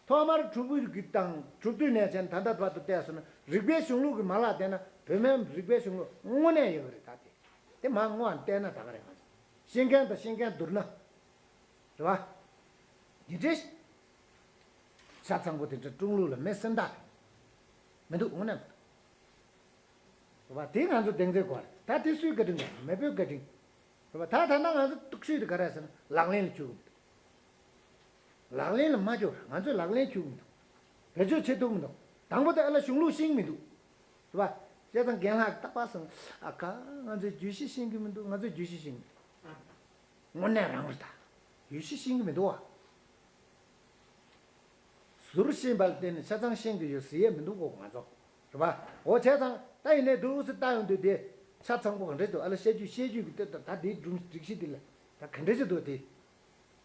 ཐོག་མར་གྲུབ་ཀྱི་དང་གྲུབ་དུས་ནས་བྱས་ནས་ད་ལྟ་བར་དུ་བལྟས་སོང་ན། རིག་པའི་གཞུང་ལུགས་ཀྱི་མ་ལག་བལྟས་ན་བོད་སྨན་རིག་པའི་གཞུང་ལུགས་དངོས་གནས་ཡོད་རེད། ད་དེ་དེ་མ་དངོས་བལྟས་ན་ད་ག་རེད། ང་ཚོ་ཤེས་མཁན་དང་ཤེས་མཁན་བསྡུར་ན་རེད་བ། འདི་འདྲའི་ཆ་ཚང་པོ་དེ་འདྲ་ཀྲུང་ལུགས་ལ་མེད་སེམས་ཐག་མི་འདུག་དངོས་གནས་མི་འདུག་རེད་བ། དེ་ང་ཚོ་གདེང་ཚོད་དགོས་རེད། ད་དེ་སུའི་བཀའ་དྲིན་རེད། མེས་པོའི་བཀའ་དྲིན་རེད་བ། ད་ད་ལྟ་ང་ཚོ་སྡུག་ཤོས་དེ་ག་རེ་ཟེར་ན་ལག་ལེན་ལ་འཇུག་གི་མི་འདུག་ལག་ལེན་ལ་མ་འཇུག་ང་ཚོས་ལག་ལེན་འཇུག་མི་འདུག་བེད་སྤྱོད་བྱེད་ཐུབ་མི་འདུག་དང་པོ་དེ་ཨ་ལ་གཞུང་ལུགས་ཤེས་ཀྱི་མི་འདུག་རེད་བ། བྱས་ཙང་རྒན་ལགས་རྟག་པར་གསུངས། ཨ་ཁ། ང་ཚོས་རྒྱུད་བཞི་ཤེས་ཀྱི་མི་འདུག་ང་ཚོས་རྒྱུད་བཞི་ཤེས་ཀྱི་མི་འདུག་དངོས་གནས་རང་རེད་ད། རྒྱུད་བཞི་ཤེས་ཀྱི་མི་འདུག་བ། ཟུར་ཤེས་པ་ལ་བརྟེན་ནས་ཆ་ཚང་ཤེས་ཀྱི་ཡོད་ཟེར་ཡས་མི་འདུག་གོ་ང་ཚོ། རེད་པ། འོ་བྱས་ཙང་ད་ཡིན་ནའི་འདུག་སེ་ལྟ་ཡོང་དུས་དེ་ཆ་ཚང་པོ་ག་འདྲ་འདུག་ཨ་ལ་བཤད་རྒྱུ་བཤད་རྒྱུ་གི་ལྟོས་དང་། ད་དེའི་སྒྲུང་སྒྲིག་གཞི་དེ་ལ་ད་ག་འདྲ་ཅིག་འདུག་དེ།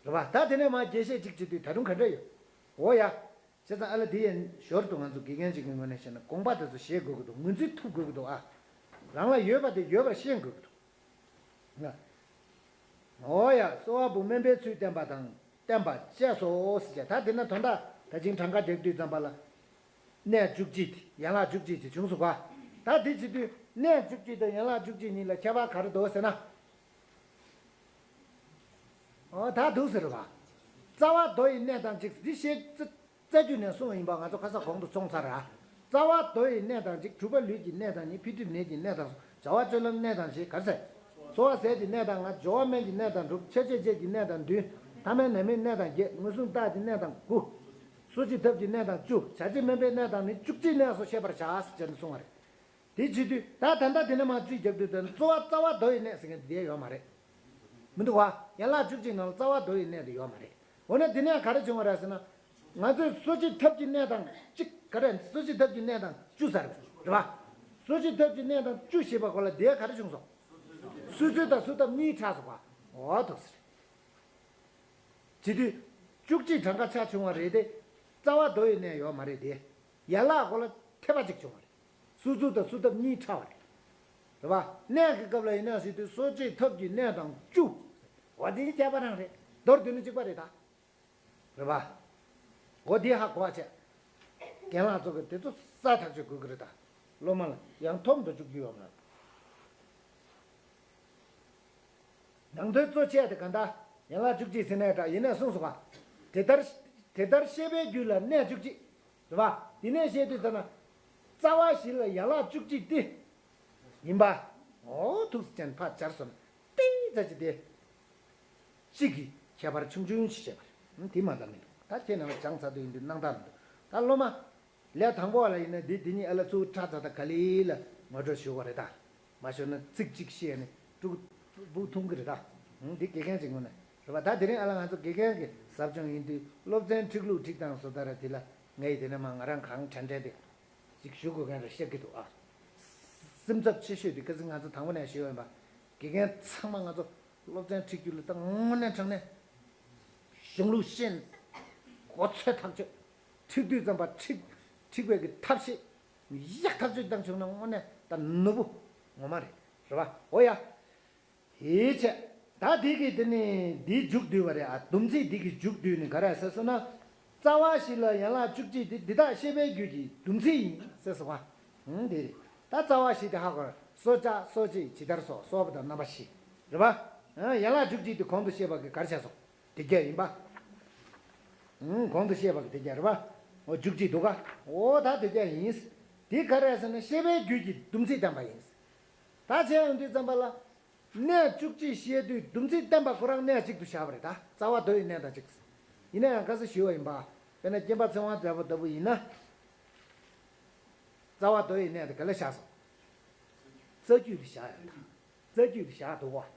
རེད་པ། ད་དེ་ནས་མར་རྒྱས་བཤད་ཅིག་བྱེད་དུས་ད་དུང་ག་འདྲ་ཡོད། འོ་ཡ། བྱས་ཙང་ཨ་ལ་དེ་ཡན་ཞོར་དུ་ང་ཚོ་དགེ་རྒན་ཅིག་གི་ངོས་ནས་བཤད་ན་དགོངས་པ་དེ་ཚོ་བཞེས་དགོས་ཀྱི་འདུག་ངོས་འཛིན་ཐུབ་དགོས་ཀྱི་འདུག་ཨ། རང་ལ་ཡོད་པ་དེ་ཡོད་པར་ཤེས་དགོས་ཀྱི་འདུག་ང་། འོ་ཡ། གསོ་བ་པོ་སྨན་པའི་ཚུལ་བསྟན་པ་དང་བསྟན་པ་བཅས་སོ་ཟེར་བྱས། ད་དེ་ན་དོན་དག་ད་ཅིང་གྲངས་ཀ་རྒྱག་དུས་ཙམ་པ་ལ། གནས་བཅུ་གཅིག་དེ་ཡན་ལག་བཅུ་གཅིག་དེ་བྱུང་སོང་ག་ད་དེ་བྱེད་དུས་གནས་བཅུ་གཅིག་དང་ཡན་ལག་བཅུ་གཅིག་གཉིས་ལ་ཁྱད་པར་ག་རེ་འདུག་ཟེར་ན། འོ་ད་འདུག་ཟེར་བ། རྩ་བ་མདོ་ཡི་གནས་དང་གཅིག་འདི་བཤད་རྩ་རྒྱུད་ནས་གསུངས་ཡིན་པ་ང་ཚོ་ཁ་ས་གོང་དུ་སོང་ཚར་ར། རྩ་བ་མདོ་ཡི་གནས་དང་གཅིག་གྲུབ་པ་ལུས་ཀྱི་གནས་དང་གཉིས། འཕེལ་འགྲིབ་ནད་ཀྱི་གནས་དང་གསུམ། བྱ་བ་སྤྱོད་ལམ་གནས་དང་བཞི། ག་རེ་ཟེར། གསོ་བ་ཟས་ཀྱི་གནས་དང་ལྔ། སྦྱོར་བ་སྨན་གྱི་གནས་དང་དྲུག་ཆ་བྱད་བཅས་ཀྱི་གནས་དང་བདུན། ཐ་མལ་ནད་མེད་གནས་དང་བརྒྱད། མངོན་སུམ་རྟགས་ཀྱི་གནས་དང་དགུ། གསོ་སྤྱི་ཐབས་ཀྱི་གནས་དང་བཅུ། བྱ་བྱེད་སྨན་པའི་གནས་དང་ནི། བཅུ་གཅིག་གནས་སུ་ཤེས་པར་བྱ་ཟེར་བྱས་ནས་གསུངས་པ་རེད། དེ་བྱེད་དུས་ད་ད་ལྟ་དེ་ནས་མར་རྩིས་རྒྱག་དུས་ད་གཙོ་བོ་རྩ་བ་མདོ་ཡི་གནས་ཟེར་མཁན་དེ་ཡོད་མ་རེད། མི་འདུག་བ། ཡན་ལག་བཅུ་གཅིག་ནང་ལ་རྩ་བ་མདོ་ཡི་གནས་དེ་ཡོད་མ་རེད། འོ་ན་དེ་ནས་ག་རེ་བྱུང་བ་རེད་ཟེར་ན། ང་ཚོས་གསོ་སྤྱི་ཐབས་ཀྱི་གནས་དང་གཅིག་ག་རེ། གསོ་སྤྱི་ཐབས་ཀྱི་གནས་དང་བཅུ་ཟེར་རེད་བ། གསོ་སྤྱི་ཐབས་ཀྱི་གནས་དང་བཅུ་ཞེས་པ་གོ་ལ་དེ་ག་རེ་བྱུང་སོང་། གསོ་ཚུལ་དང་གསོ་ཐབས་གཉིས་ཆགས་སོང་བ། འོ་ཐུག་ཟེར། བྱེད་དུས། བཅུ་གཅིག་གྲངས་ཀ་ཆ་བྱུང་བ་རེད་དེ། རྩ་བ་མདོ་ཡི་གནས་ཡོད་མ་རེད་དེ། ཡན་ལག་གོ་ལ་ཐེབས་པ་གཅིག་བྱུང་བ་རེད། གསོ་ཚུལ་དང་གསོ་ཐབས་གཉིས་ཕྲ་བ་རེད། རེད་བ། གནས་ཀྱི་སྐབས་ལ་ཡིན་ན་ཟེར་དུས་གསོ་སྤྱི་ཐབས་ཀྱི་གནས་དང་བཅུ། འོ་དེ་ནི་ཁྱད་པར་རང་རེད། མདོར་བསྡུས་ན་གཅིག་པ་རེད་ད། རེད་བ། འོ་དེ་ཧ་གོ་བ་བྱས། རྒན་ལགས་ཚོ་གི་དེ་ཚོ་གསལ་ཐག་ཆོད་དགོས་ཀྱི་རེད་ད། སློབ་མ་ལ་ཡང་ཐོབ་འགྲོ་བཅུག་རྒྱུ་ཡོད་མ་རེད། ནང་དོན་གཙོ་ཆེ་དེ་ག་འདྲ། ཡན་ལག་བཅུ་གཅིག་ཟེར་ནའི་འདྲ། ཡིན་ནའི་གསུངས་སོང་བ། དེ་ལྟར། དེ་ལྟར་བཤད་པའི་རྒྱུད་ལ་གནས་བཅུ་གཅིག་རེད་བ། དེ་ནས་བཤད་དུས་ཙམ་ན། རྩ་བ་བཞི་ལ་ཡན་ལག་བཅུ་གཅིག་སྟེ། ཡིན་པ། འོ་ཐུགས་སུ་ཅན་ཕར་སྦྱར་སོང་ན། ཏིང་ཙ་ཅི་སྟེ། གཅིག་གི་ཁྱད་པར་ཆུང་ཆུང་ཞིག་བྱས་པ་རེད། དེ་མ་འདང་མི་འདུག་ད་ཁྱེད་རྣམ་པ་སྦྱངས་ཚར་དུས་ཡིན་དུས་སྣང་དག་མི་འདུག་ད་སློབ་མ། ལས་དང་པོ་བ་ལ་ཡིན་ན་འདི་འདི་གཉིས་ཨ་ལ་ཚུར་ཁྲ་ཚ་ད་ག་ལི་ལ་ངོ་སྤྲོད་ཞུ་བ་རེད་ད། མ་ཞུ་ན་ཚིག་གཅིག་བཤད་ནས་ཕྲུ་གུ་སྦུག་ཐུང་གི་རེད་ད། འདི་དགེ་རྒན་གཅིག་ངོ་ནས་རེད་པ། ད་དེ་རིང་ཨ་ལ་ང་ཚོ་དགེ་རྒན་གྱི་ཟབ་སྦྱོང་ཡིན་དུས་སློབ་ཚན་ཁྲིད་ལུགས་ཁྲིད་སྟངས་བཟོ་ལྟ་ར་དེ་ལ་ངས་དེ་ནས་མ་ང་རང་གང་དྲན་དྲན་དེ་ཅིག་ཞུ་དགོས་མཁན་རེད་བཤད་ཀྱི་འདུག་ཨ། སེམས་འཚབ་ཆེ་ཤོས་དེ་ཁ་སང་ང་ཚོ་དང་པོ་ནས་ཞུས་ཡོད་པ། དགེ་རྒན་ཚང་མ་ང་ཚོ་སློབ་ཚན་ཁྲིད་རྒྱུ་ལ་ད་དངོས་གནས་དྲང་གནས་གཞུང་ལུགས་ཤེས་གོ་ཚོད་ཐག་ཆོད། ཁྲིད་དུས་ཙམ་པ་ཁྲིད། འཁྲིག་པའི་གི་ཐབས་ཤེས་ཡག་ཐག་ཆོད་བཏང་བྱུང་ན་དངོས་གནས་ད་ནོར་བུ་ངོ་མ་རེད། རེད་པ། འོ་ཡ། དེའི་ཆེད་ད་དེ་གི་དེ་ནི་འདིའི་མཇུག་བསྡུས་པ་རེད་ཨ། སྡོམ་ཚིག་འདི་གི་མཇུག་བསྡུས་ནི་ག་རེ་ཟེར་སོང་ན། རྩ་བ་བཞི་ལ་ཡན་ལག་བཅུ་གཅིག་སྟེ། འདི་དག་ཤེས་པའི་རྒྱུད་ཀྱི་སྡོམ་ཚིག་ཡིན་ཟེར་སོང་བ། ཨང་། དེ་རེད། ད་རྩ་བ་བཞི་དེ་ཧ་གོ། གསོ་བཅད་གསོ་བྱེད་ཇི་ལྟར་སོགས། གསོ་བ་དང་རྣམ་པ་བཞི། རེད་པ། ཨ། ཡན་ལག་བཅུ་གཅིག་དེ་གོང་དུ་བཤད་པ་གི་ག་རེ་བྱས་སོང་། དེ་གྱད་ཡིན་པ། ཨང་། གོང་དུ་བཤད་པ་གི་དེ་གྱད་རེད་པ། འོ་བཅུ་གཅིག་འདུག་ག། འོ་ད་དེ་གྱད་ཡིན། དེ་ག་རེ་ཟེར་ན་ཤེས་པའི་རྒྱུད་ཀྱི་སྡོམ་ཚིག་བསྟན་པ་ཡིན། ད་བྱས་ཡོང་དུས་ཙམ་པ་ལ། གནས་བཅུ་གཅིག་བཤད་དུས་སྡོམ་ཚིག་བསྟན་པ་ཁོ་རང་གནས་གཅིག་ཏུ་བཞག་པ་རེད་ད། རྩ་བ་མདོ་ཡི་གནས་དང་གཅིག། ཡིན་ན་ཡང་ག་ས་ཞུས་པ་ཡིན་པ། དཔེར་ན་སྐྱེམ་པ་ཚེ་དབང་མཛད་པ་ལྟ་བུ་ཡིན་ན། རྩ་བ་མདོ་ཡི་གནས་དེ་ག་ལ་བཞག་སོང་། རྩ་རྒྱུད་དུ་བཞག་ཡོད་ད། རྩ་རྒྱུད་དུ་བཞག་འདུག་ག།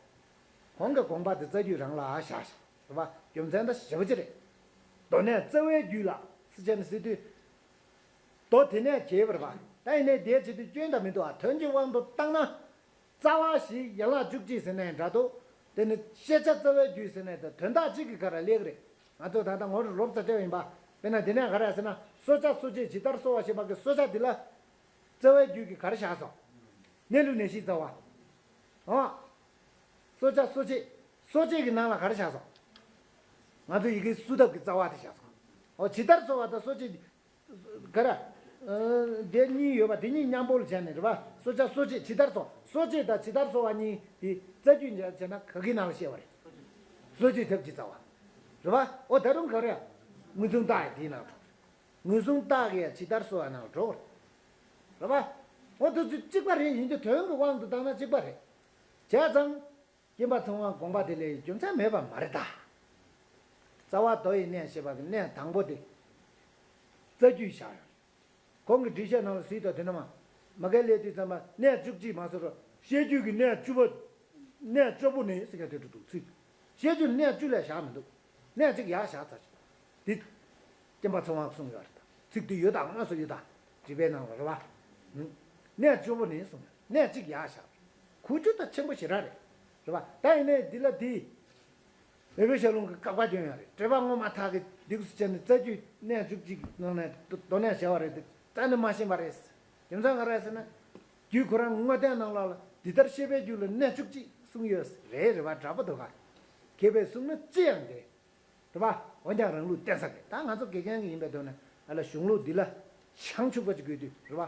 གོང་གི་དགོངས་པ་དེ་རྩ་རྒྱུད་རང་ལ་བཞག་བཞག་རེད་པ། རྒྱུ་མཚན་ད་ཞེ་པོ་ཅིག་རེད། མདོ་གནས་རྩ་བའི་རྒྱུད་ལ་སི་ཆེན་ཟེར་དུས། མདོ་དེ་ནས་གྱེས་པ་རེད་པ། ད་ཡིན་ནའི་དེའི་ཆེད་དུ་སྐྱོན་ད་མི་འདུག་ཨ། དོན་གྱི་དབང་དུ་བཏང་ན། རྩ་བ་བཞི་ཡན་ལག་བཅུ་གཅིག་ཟེར་ནའི་འདྲ་འདུག། དེ་ནི་ཤེས་བྱ་རྩ་བའི་རྒྱུད་ཟེར་ནའི་འདྲ། དོན་དག་གཅིག་གི་ག་རེ་ལེགས་རེད། ང་ཚོ་ད་ལྟ་ངོ་རེ་རོབ་ཙམ་བལྟས་པ་ཡིན་པ། དཔེར་ན་དེ་ནས་ག་རེ་ཟེར་ན། གསོ་བྱ་གསོ་བྱེད་ཇི་ལྟར་གསོ་བ་ཞེས་པ་གི་གསོ་བྱ་འདི་ལ། རྩ་བའི་རྒྱུད་ཀྱི་ག་རེ་བཞག་སོང་། གནས་ལུགས་གནས་གཞིའི་རྩ་བ། ཨོ། གསོ་བྱ་གསོ་བྱེད། གསོ་བྱེད་ཀྱི་ནང་ལ་ག་རེ་བཞག་སོང་། ང་ཚོ་ཡི་གེ་གསོ་ཐབས་ཀྱི་རྩ་བ་དེ་བཞག་སོང་། ཨོ། ཇི་ལྟར་གསོ་བ་དང་གསོ་བྱེད། ག་རེ། ཨ། དེ་གཉིས་ཡོད་པ་དེ་གཉིས་མཉམ་པོ་ལ་བྱས་ནས་རེད་པ། གསོ་བྱ་གསོ་བྱེད་ཇི་ལྟར་གསོ། གསོ་བྱེད་དང་ཇི་ལྟར་གསོ་བ་གཉིས་དེ་རྩ་རྒྱུད་བྱས་ན་ག་གི་ནང་ལ་བཤད་པ་རེད། གསོ་བྱེད་ཐབས་ཀྱི་རྩ་བ། རེད་པ། ཨོ་ད་རུང་ག་རེ། མངོན་སུམ་རྟགས་ཡང་དེའི་ནང་འགྲོ། མངོན་སུམ་རྟགས་ཀྱི་ཡང་ཇི་ལྟར་གསོ་བ་ནང་འགྲོ། རེད་པ། ཨོ་དེ་ཚོ་གཅིག་པ་རེད། ཡིན་གྱི་དོན་གྱི་དབང་དུ་བཏང་ན་གཅིག་པ་རེད། བྱས་ཙང་། སྐྱེམ་པ་ཚེ་དབང་དགོངས་པ་དེ་ལ་རྒྱུ་མཚན་མེད་པ་མ་རེད་ད། རྩ་བ་མདོ་ཡི་གནས་ཞེས་པ་གི་གནས་དང་པོ་དེ། རྩ་རྒྱུད་བཞག་ཡོད་རེད། གོང་གི་འགྲེལ་བཤད་ནང་ལ་གཟིགས་དང་དེ་ནས་མ། མ་གལ་གླེང་དུས་ཙམ་པ་གནས་བཅུ་གཅིག་མ་ཟེར་རོ། ཤེས་རྒྱུད་ཀྱི་གནས་བཅུ་པ། གནས་བཅུ་པོ་ནི་ཟེར་མཁན་དེ་འགྲོ་འདུག་ཚིག། ཤེས་རྒྱུད་གནས་བཅུ་ལས་བཞག་མི་འདུག། གནས་གཅིག་ཡར་བཞག་ཚར། འདི། སྐྱེམ་པ་ཚེ་དབང་གསུངས་ཡོད་རེད་ད། ཚིག་འདི་ཡོད་དང་དངོས་སུ་ཡོད་ད། འཇིགས་པའི་ནང་ལ་རེད་པ། གནས་བཅུ་པོ་ནི་གསུངས་ཡོད། གནས་གཅིག་ཡར་བཞག། གོ་རྒྱུ་ད་ཆེན་པོ་ཞེ་དྲག་རེད། རེད་པ། ད་ཡིན་ནའི་འདི་ལ་འདི། འོད་འཕྲོ་ཞལ་ལུང་གི་བཀག་པ་སྐྱོན་ཡོད་རེད། འགྲེལ་པ་ངོ་མ་ཐག་གི་འདུག་སེ་བྱས་ནས་རྩ་རྒྱུད་གནས་བཅུ་གཅིག་ནང་ནས་མདོ་གནས་བྱ་བ་རེད་དེ་རྩ་ནས་མ་ཤེས་པ་རེད། རྒྱུ་མཚན་ག་རེ་ཟེར་ན། རྒྱུད་ཁོ་རང་དངོས་བསྟན་ནང་ལོགས་ལ་འདི་ལྟར་ཤེས་པའི་རྒྱུད་ལ་གནས་བཅུ་གཅིག་གསུངས་ཡོད་རེད། རེད་པ། འདྲ་པོ་འདུག་ག། མཁས་པས་གསུངས་ན་ཅི་ཡང་འགལ། རེད་པ། འོན་ཀྱང་རང་ལུགས་བསྟན་ས་རེད། ད་ང་ཚོ་དགེ་རྒན་གྱི་ཡིན་པའི་ཐོག་ནས་ཨ་ལ་གཞུང་ལུགས་འདི་ལ་བྱང་ཆུབ་པ་ཅིག་དགོས་དུས་རེད་པ།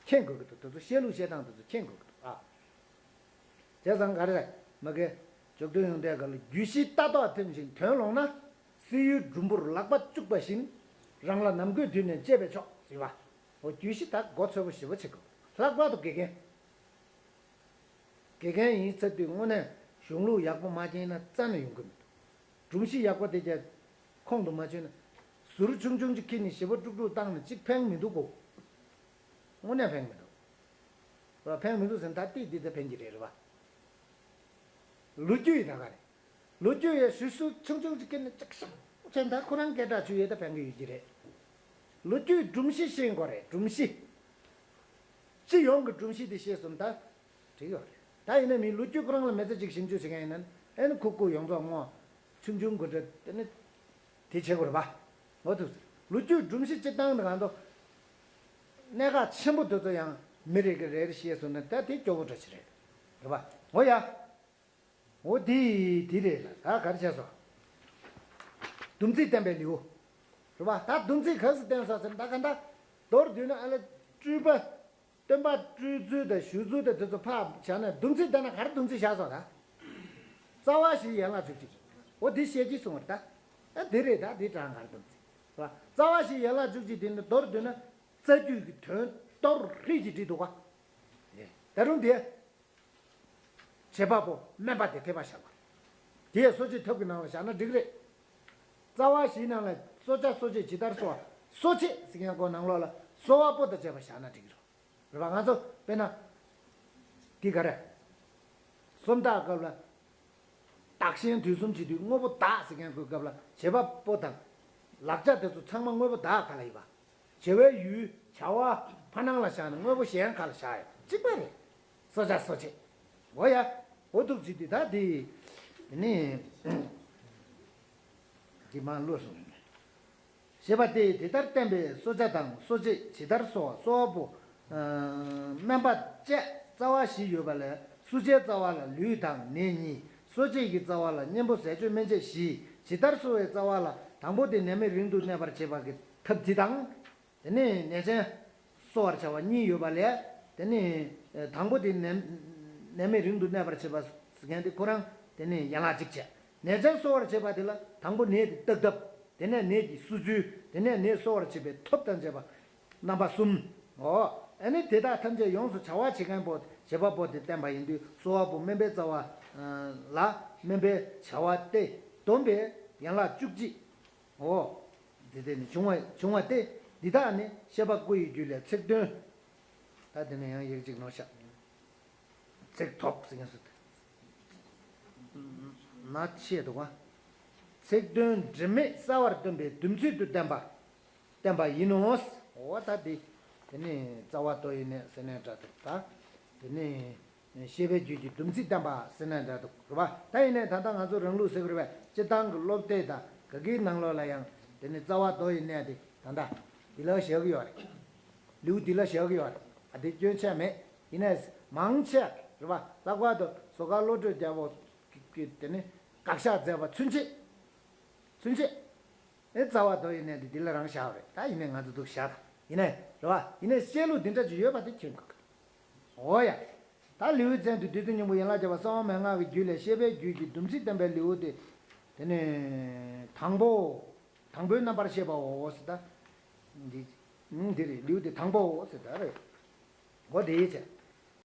མཁྱེན་དགོས་ཀྱི་འདུག། དེ་ཚོ་བཤད་ལུགས་བཤད་སྟངས་དེ་ཚོ་མཁྱེན་དགོས་ཀྱི་འདུག་ཨ། བྱས་ཙང་ག་རེ་རེད། མ་གི། འཇུག་དོན་ཡོངས་གཏན་ག་ལ། རྒྱུད་བཞི་ལྟ་རྟོག་ཐིམ་ཞིང་དོན་ལོག་ན། སྲིད་ཡུལ་སྒྲུམ་བུར་ལག་པ་བཅུག་པ་བཞིན། རང་ལ་ནམ་རྒོད་དུས་ནས་གཅེས་པས་ཆོག་ཟེར་བ། འོ་རྒྱུད་བཞི་ད་མགོ་ཚོད་པོ་ཞེ་པོ་བྱེད་དགོས། ལྷག་པར་དུ་དགེ་རྒན། དགེ་རྒན་ཡིན་ཚར་དུས་དངོས་གནས་གཞུང་ལུགས་ཡག་པོ་མ་མཁྱེན་ན་རྩ་ནས་ཡོང་གི་མི་འདུག། སྒྲོམ་གཞི་ཡག་པོ་དེ་ཀྱང་ཁོང་དུ་མ་ཆུད་ན། ཟུར་ཆུང་ཆུང་ཅིག་ཁྱེར་ནས་ཞེ་པོ་དཀྲུག་དཀྲུག་བཏང་ནས་ཅིག་ཕན་མི་འདུག་གོ། དངོས་གནས་ཕན་མི་འདུག། རེད་པ། ཕན་མི་འདུག་ཟེར་ན་ད་ཏིག་འདི་ད་ཕན་གྱི་རེད། རེད་པ། ལོ་རྒྱུས་ཡི་ད་ག་རེད། ལོ་རྒྱུས་ཡི་ཞུ་སུ་ཆུང་ཆུང་ཅིག་ཁྱེར་ནས་ཅིག་ཤོག་ཅན་ད་ཁོ་རང་སྐད་གྲགས་ཆུ་ཡོད་ད་ཕན་གྱི་ཡོད་ཀྱི་རེད། ལོ་རྒྱུས་སྒྲོམ་གཞི་ཤེས་དགོས་རེད། སྒྲོམ་གཞི། སྤྱི་ཡོངས་ཀྱི་སྒྲོམ་གཞི་དེ་ཤེས་སོང་ད། འགྲིག་ཡོད་རེད། ད་ཡིན་ན་མི་ལོ་རྒྱུས་ཁོ་རང་ལ་མི་ཚེ་གཅིག་ཞིབ་འཇུག་བྱེད་མཁན་ཡིན་ན་ཨེ་ནི་ཁུག་ཁུག་ཡོངས་རྫོགས་སྔོག། ཆུང་ཆུང་དགོས་འདྲ་དེ་ནི། དེ་བྱེད་དགོས་རེད་པ། འོ་ཐུག་ཟེར། ལོ་རྒྱུས་སྒྲོམ་གཞི་སྤྱི་བཏང་དང་གང་དུ། གནད་འགག་ཆེན་པོ་དེ་ཚོ་ཡང་མི་རེ་གི་རེ་རེ་ཤེས་སོང་ན་ད་དེ་སྐྱོ་བོ་འདྲ་ཞིག་རེད། རེད་པ། འོ་ཡ། འོ་དེ་དེ་རེད་ལ་ད་ག་རེ་བྱས་སོང་། སྡོམ་ཚིག་བསྟན་པའི་ལེའུ། རེད་པ། ད་སྡོམ་ཚིག་ག་ཚོད་བསྟན་སོང་ཟེར་ན་ད་ག་འདྲ། མདོར་བསྡུས་ན་ཨ་ལ་སྤྲུལ་པ། སྟོན་པ་སྤྲུལ་ཚུལ་དང་ཞུ་ཚུལ་དང་དེ་ཚོ་ཕར་བཞག་ན་སྡོམ་ཚིག་བལྟས་ན་ག་རེ་སྡོམ་ཚིག་བཞག་སོང་ད། རྩ་བ་བཞིའི་ཡན་ལག་བཅུ་གཅིག། འོ་འདི་བཤད་ཀྱི་སོང་བ་རེད་ད། ཨ་འདི་རེད་ད་འདི་དྲང་ག་རེ་སྡོམ་ཚིག་རེད་པ། རྩ་བ་བཞིའི་ཡན་ལག་བཅུ་གཅིག་དེ་ནི་མདོར་བསྡུས་ན་རྩ་རྒྱུད་ཀྱི་དོན་གཏོར་ཧྲིལ་གྱིས་བྲིས་འདུག་ག། ད་རུང་དེ། བྱེད་པ་པོ་སྨན་པ་དེ་ཐེབས་པ་བཞག་པ། དེས་གསོ་བྱེད་ཐབས་ཀྱི་ནང་ལ་བཞག་ན་འགྲིག་རེད། རྩ་བ་བཞིའི་ནང་ལ་གསོ་བྱ་གསོ་བྱེད་ཇི་ལྟར་གསོ་བ། གསོ་བྱེད་ཟེར་མཁན་ཀོ་ནང་ལོགས་ལ་གསོ་བ་པོ་དང་བཅས་པ་བཞག་ན་འགྲིག་གི་རེད། རེད་པ། ང་ཚོ་དཔེར་ན། འདི་ག་རེ། སུམ་རྟགས་སྐབས་ལ། བདག་གཞན་དུས་གསུམ་བྱེད་དུས་དངོས་པོ་བདག་ཟེར་མཁན་ཀོའི་སྐབས་ལ་བྱེད་པ་པོ་དང་། ལག་ཆ་དེ་ཚོ་ཚང་མ་དངོས་པོ་བདག་ག་ལ་ཡིན་པ། བྱ་བའི་ཡུལ་བྱ་བ་ཕར་ནང་ལ་བཞག་ནས་དངོས་པོ་གཞན་ག་ལ་བཞག་ཡོད་གཅིག་པ་རེད། གསོ་བྱ་གསོ་བྱེད། འོ་ཡ། འོ་ཐུག་ཅིག་འདི་ད་འདི། ནི། འདི་མ་བློ་སོང་ཡིན། ཞེས་པ་སྟེ། དེ་ལྟར་བསྟན་པའི་གསོ་བྱ་དང་གསོ་བྱེད་ཇི་ལྟར་གསོ་བ། གསོ་བ་པོ། ཨ་སྨན་པ་བཅས་རྩ་བ་བཞི་ཡོད་པ་ལས། གསོ་བྱའི་རྩ་བ་ལ་ལུས་དང་ནད་གཉིས། གསོ་བྱེད་ཀྱི་རྩ་བ་ལ་གཉེན་པོ་ཟས་སྤྱོད་སྨན་དཔྱད་བཞི། ཇི་ལྟར་གསོ་བའི་རྩ་བ་ལ་དང་པོ་སྟེ་ནད་མེད་རིང་དུ་གནས་པར་བྱེད་པ་གི་ཐབས་འདི་དང་། དེ་ནས་ནད་ཅན་གསོ་བར་བྱ་བ་གཉིས་ཡོད་པ་ལས། དེ་ནས་དང་པོ་དེ་ནད་ནད་མེད་རིང་དུ་གནས་པར་བྱེད་པ་ཟེར་མཁན་དེ་ཁོ་རང་དེ་ནས་ཡན་ལག་གཅིག་བྱས། ནད་ཅན་གསོ་བར་བྱེད་པ་དེ་ལ་དང་པོ་ནད་དེ་བརྟག་ཐབས། དེ་ནས་ནད་ཀྱི་གསོ་ཚུལ། དེ་ནས་ནད་གསོ་བར་བྱེད་པའི་ཐབས་དང་བཅས་པ་རྣམ་པ་གསུམ། འོ། ཨ་ནི་དེ་དག་ཐམས་ཅད་ཡོངས་སུ་བྱ་བ་བྱེད་མཁན་པོ་བྱེད་པ་པོ་དེ་བསྟན་པ་ཡིན་དུས། གསོ་བ་པོ་སྨན་པའི་རྩ་བ་ལ་སྨན་པའི་བྱ་བ་སྟེ། བསྡོམས་པས་ཡན་ལག་བཅུ་གཅིག་འོ། འདི་དེ་ནི་བྱུང་བ་བྱུང་བ་སྟེ། འདི་དག་ནི་བཤད་པ་སྐུ་ཡི་རྒྱུད་ལས་ཚིག་དོན། ད་དེ་ནི་ཡང་ཡིག་གཅིག་ནོར་ཤག་ཚིག་ཐོག་ཟེར་མཁན་སུ་ན་ཆེ་འདུག་བ། ཚིག་དོན་སྒྲིབ་མེད་གསལ་བར་སྟོན་པའི་སྡོམ་ཚིག་ཏུ་བསྟན་པ་བསྟན་པ་ཡིན་ནོ། འོ་ད་འདི་དེ་ནི་རྩ་བ་མདོ་ཡི་གནས་ཟེར་ནའི་འདྲ་འདུག་ད་དེ་ནི། བཤད་པའི་རྒྱུད་ཀྱི་སྡོམ་ཚིག་བསྟན་པ་ཟེར་ན་འདྲ་འདུག་རེད་པ། ད་ཡིན་ནའི་ད་ལྟ་ང་ཚོ་རང་ལུགས་ཟེར་གི་རེད་པས། སྤྱིར་བཏང་གི་སློབ་དེབ་དང་ག་གིའི་ནང་ལོགས་ལ་ཡང་དེ་ནི་རྩ་བ་མདོ་ཡི་གནས་དེ་ད་ལྟ་འདི་ལ་བཞག་གི་ཡོད་རེད། ལེའུ་འདི་ལ་བཞག་གི་ཡོད་རེད། ཨ་དེ་སྐྱོན་ཆ་མེད། ཡིན་ནའི་མང་ཆེ་རེད་པ། ལྷག་པར་དུ་བཟོ་དཀར་བློ་གྲོས་རྒྱལ་པོ་གིས་དེ་ནི་དགག་བཞག་མཛད་པ་ཚུན་ཆད། ཚུན་ཆད། ཨེ་རྩ་བ་མདོ་ཡི་གནས་དེ་འདི་ལ་རང་བཞག་རེད། ད་ཡིན་ནའི་ང་ཚོ་འདུག་བཞག་དང་ཡིན་ནའི་རེད་པ། ཡིན་ནའི་བཤད་ལུགས་འདི་འདྲ་ཅིག་ཡོད་པ་དེ་མཁྱེན་དགོས། འོ་ཡ། ད་ལེའུའི་མཚན་དུ་བདུད་རྩི་སྙིང་པོ་ཡན་ལག་བརྒྱད་པ་གསང་བ་མན་ངག་གི་རྒྱུད་ལས། བཤད་པའི་རྒྱུད་ཀྱི་སྡོམ་ཚིག་བསྟན་པའི་ལེའུ་སྟེ། དེ་ནི་དང་པོ། དང་པོའི་རྣམ་པར་བཤད་པའོ་ཟེར་ད། འདི་འདི་རེད། ལེའུ་སྟེ་དང་པོའོ་ཟེར་ད་རེད། འོ་དེ་ཡིན་ཚེ།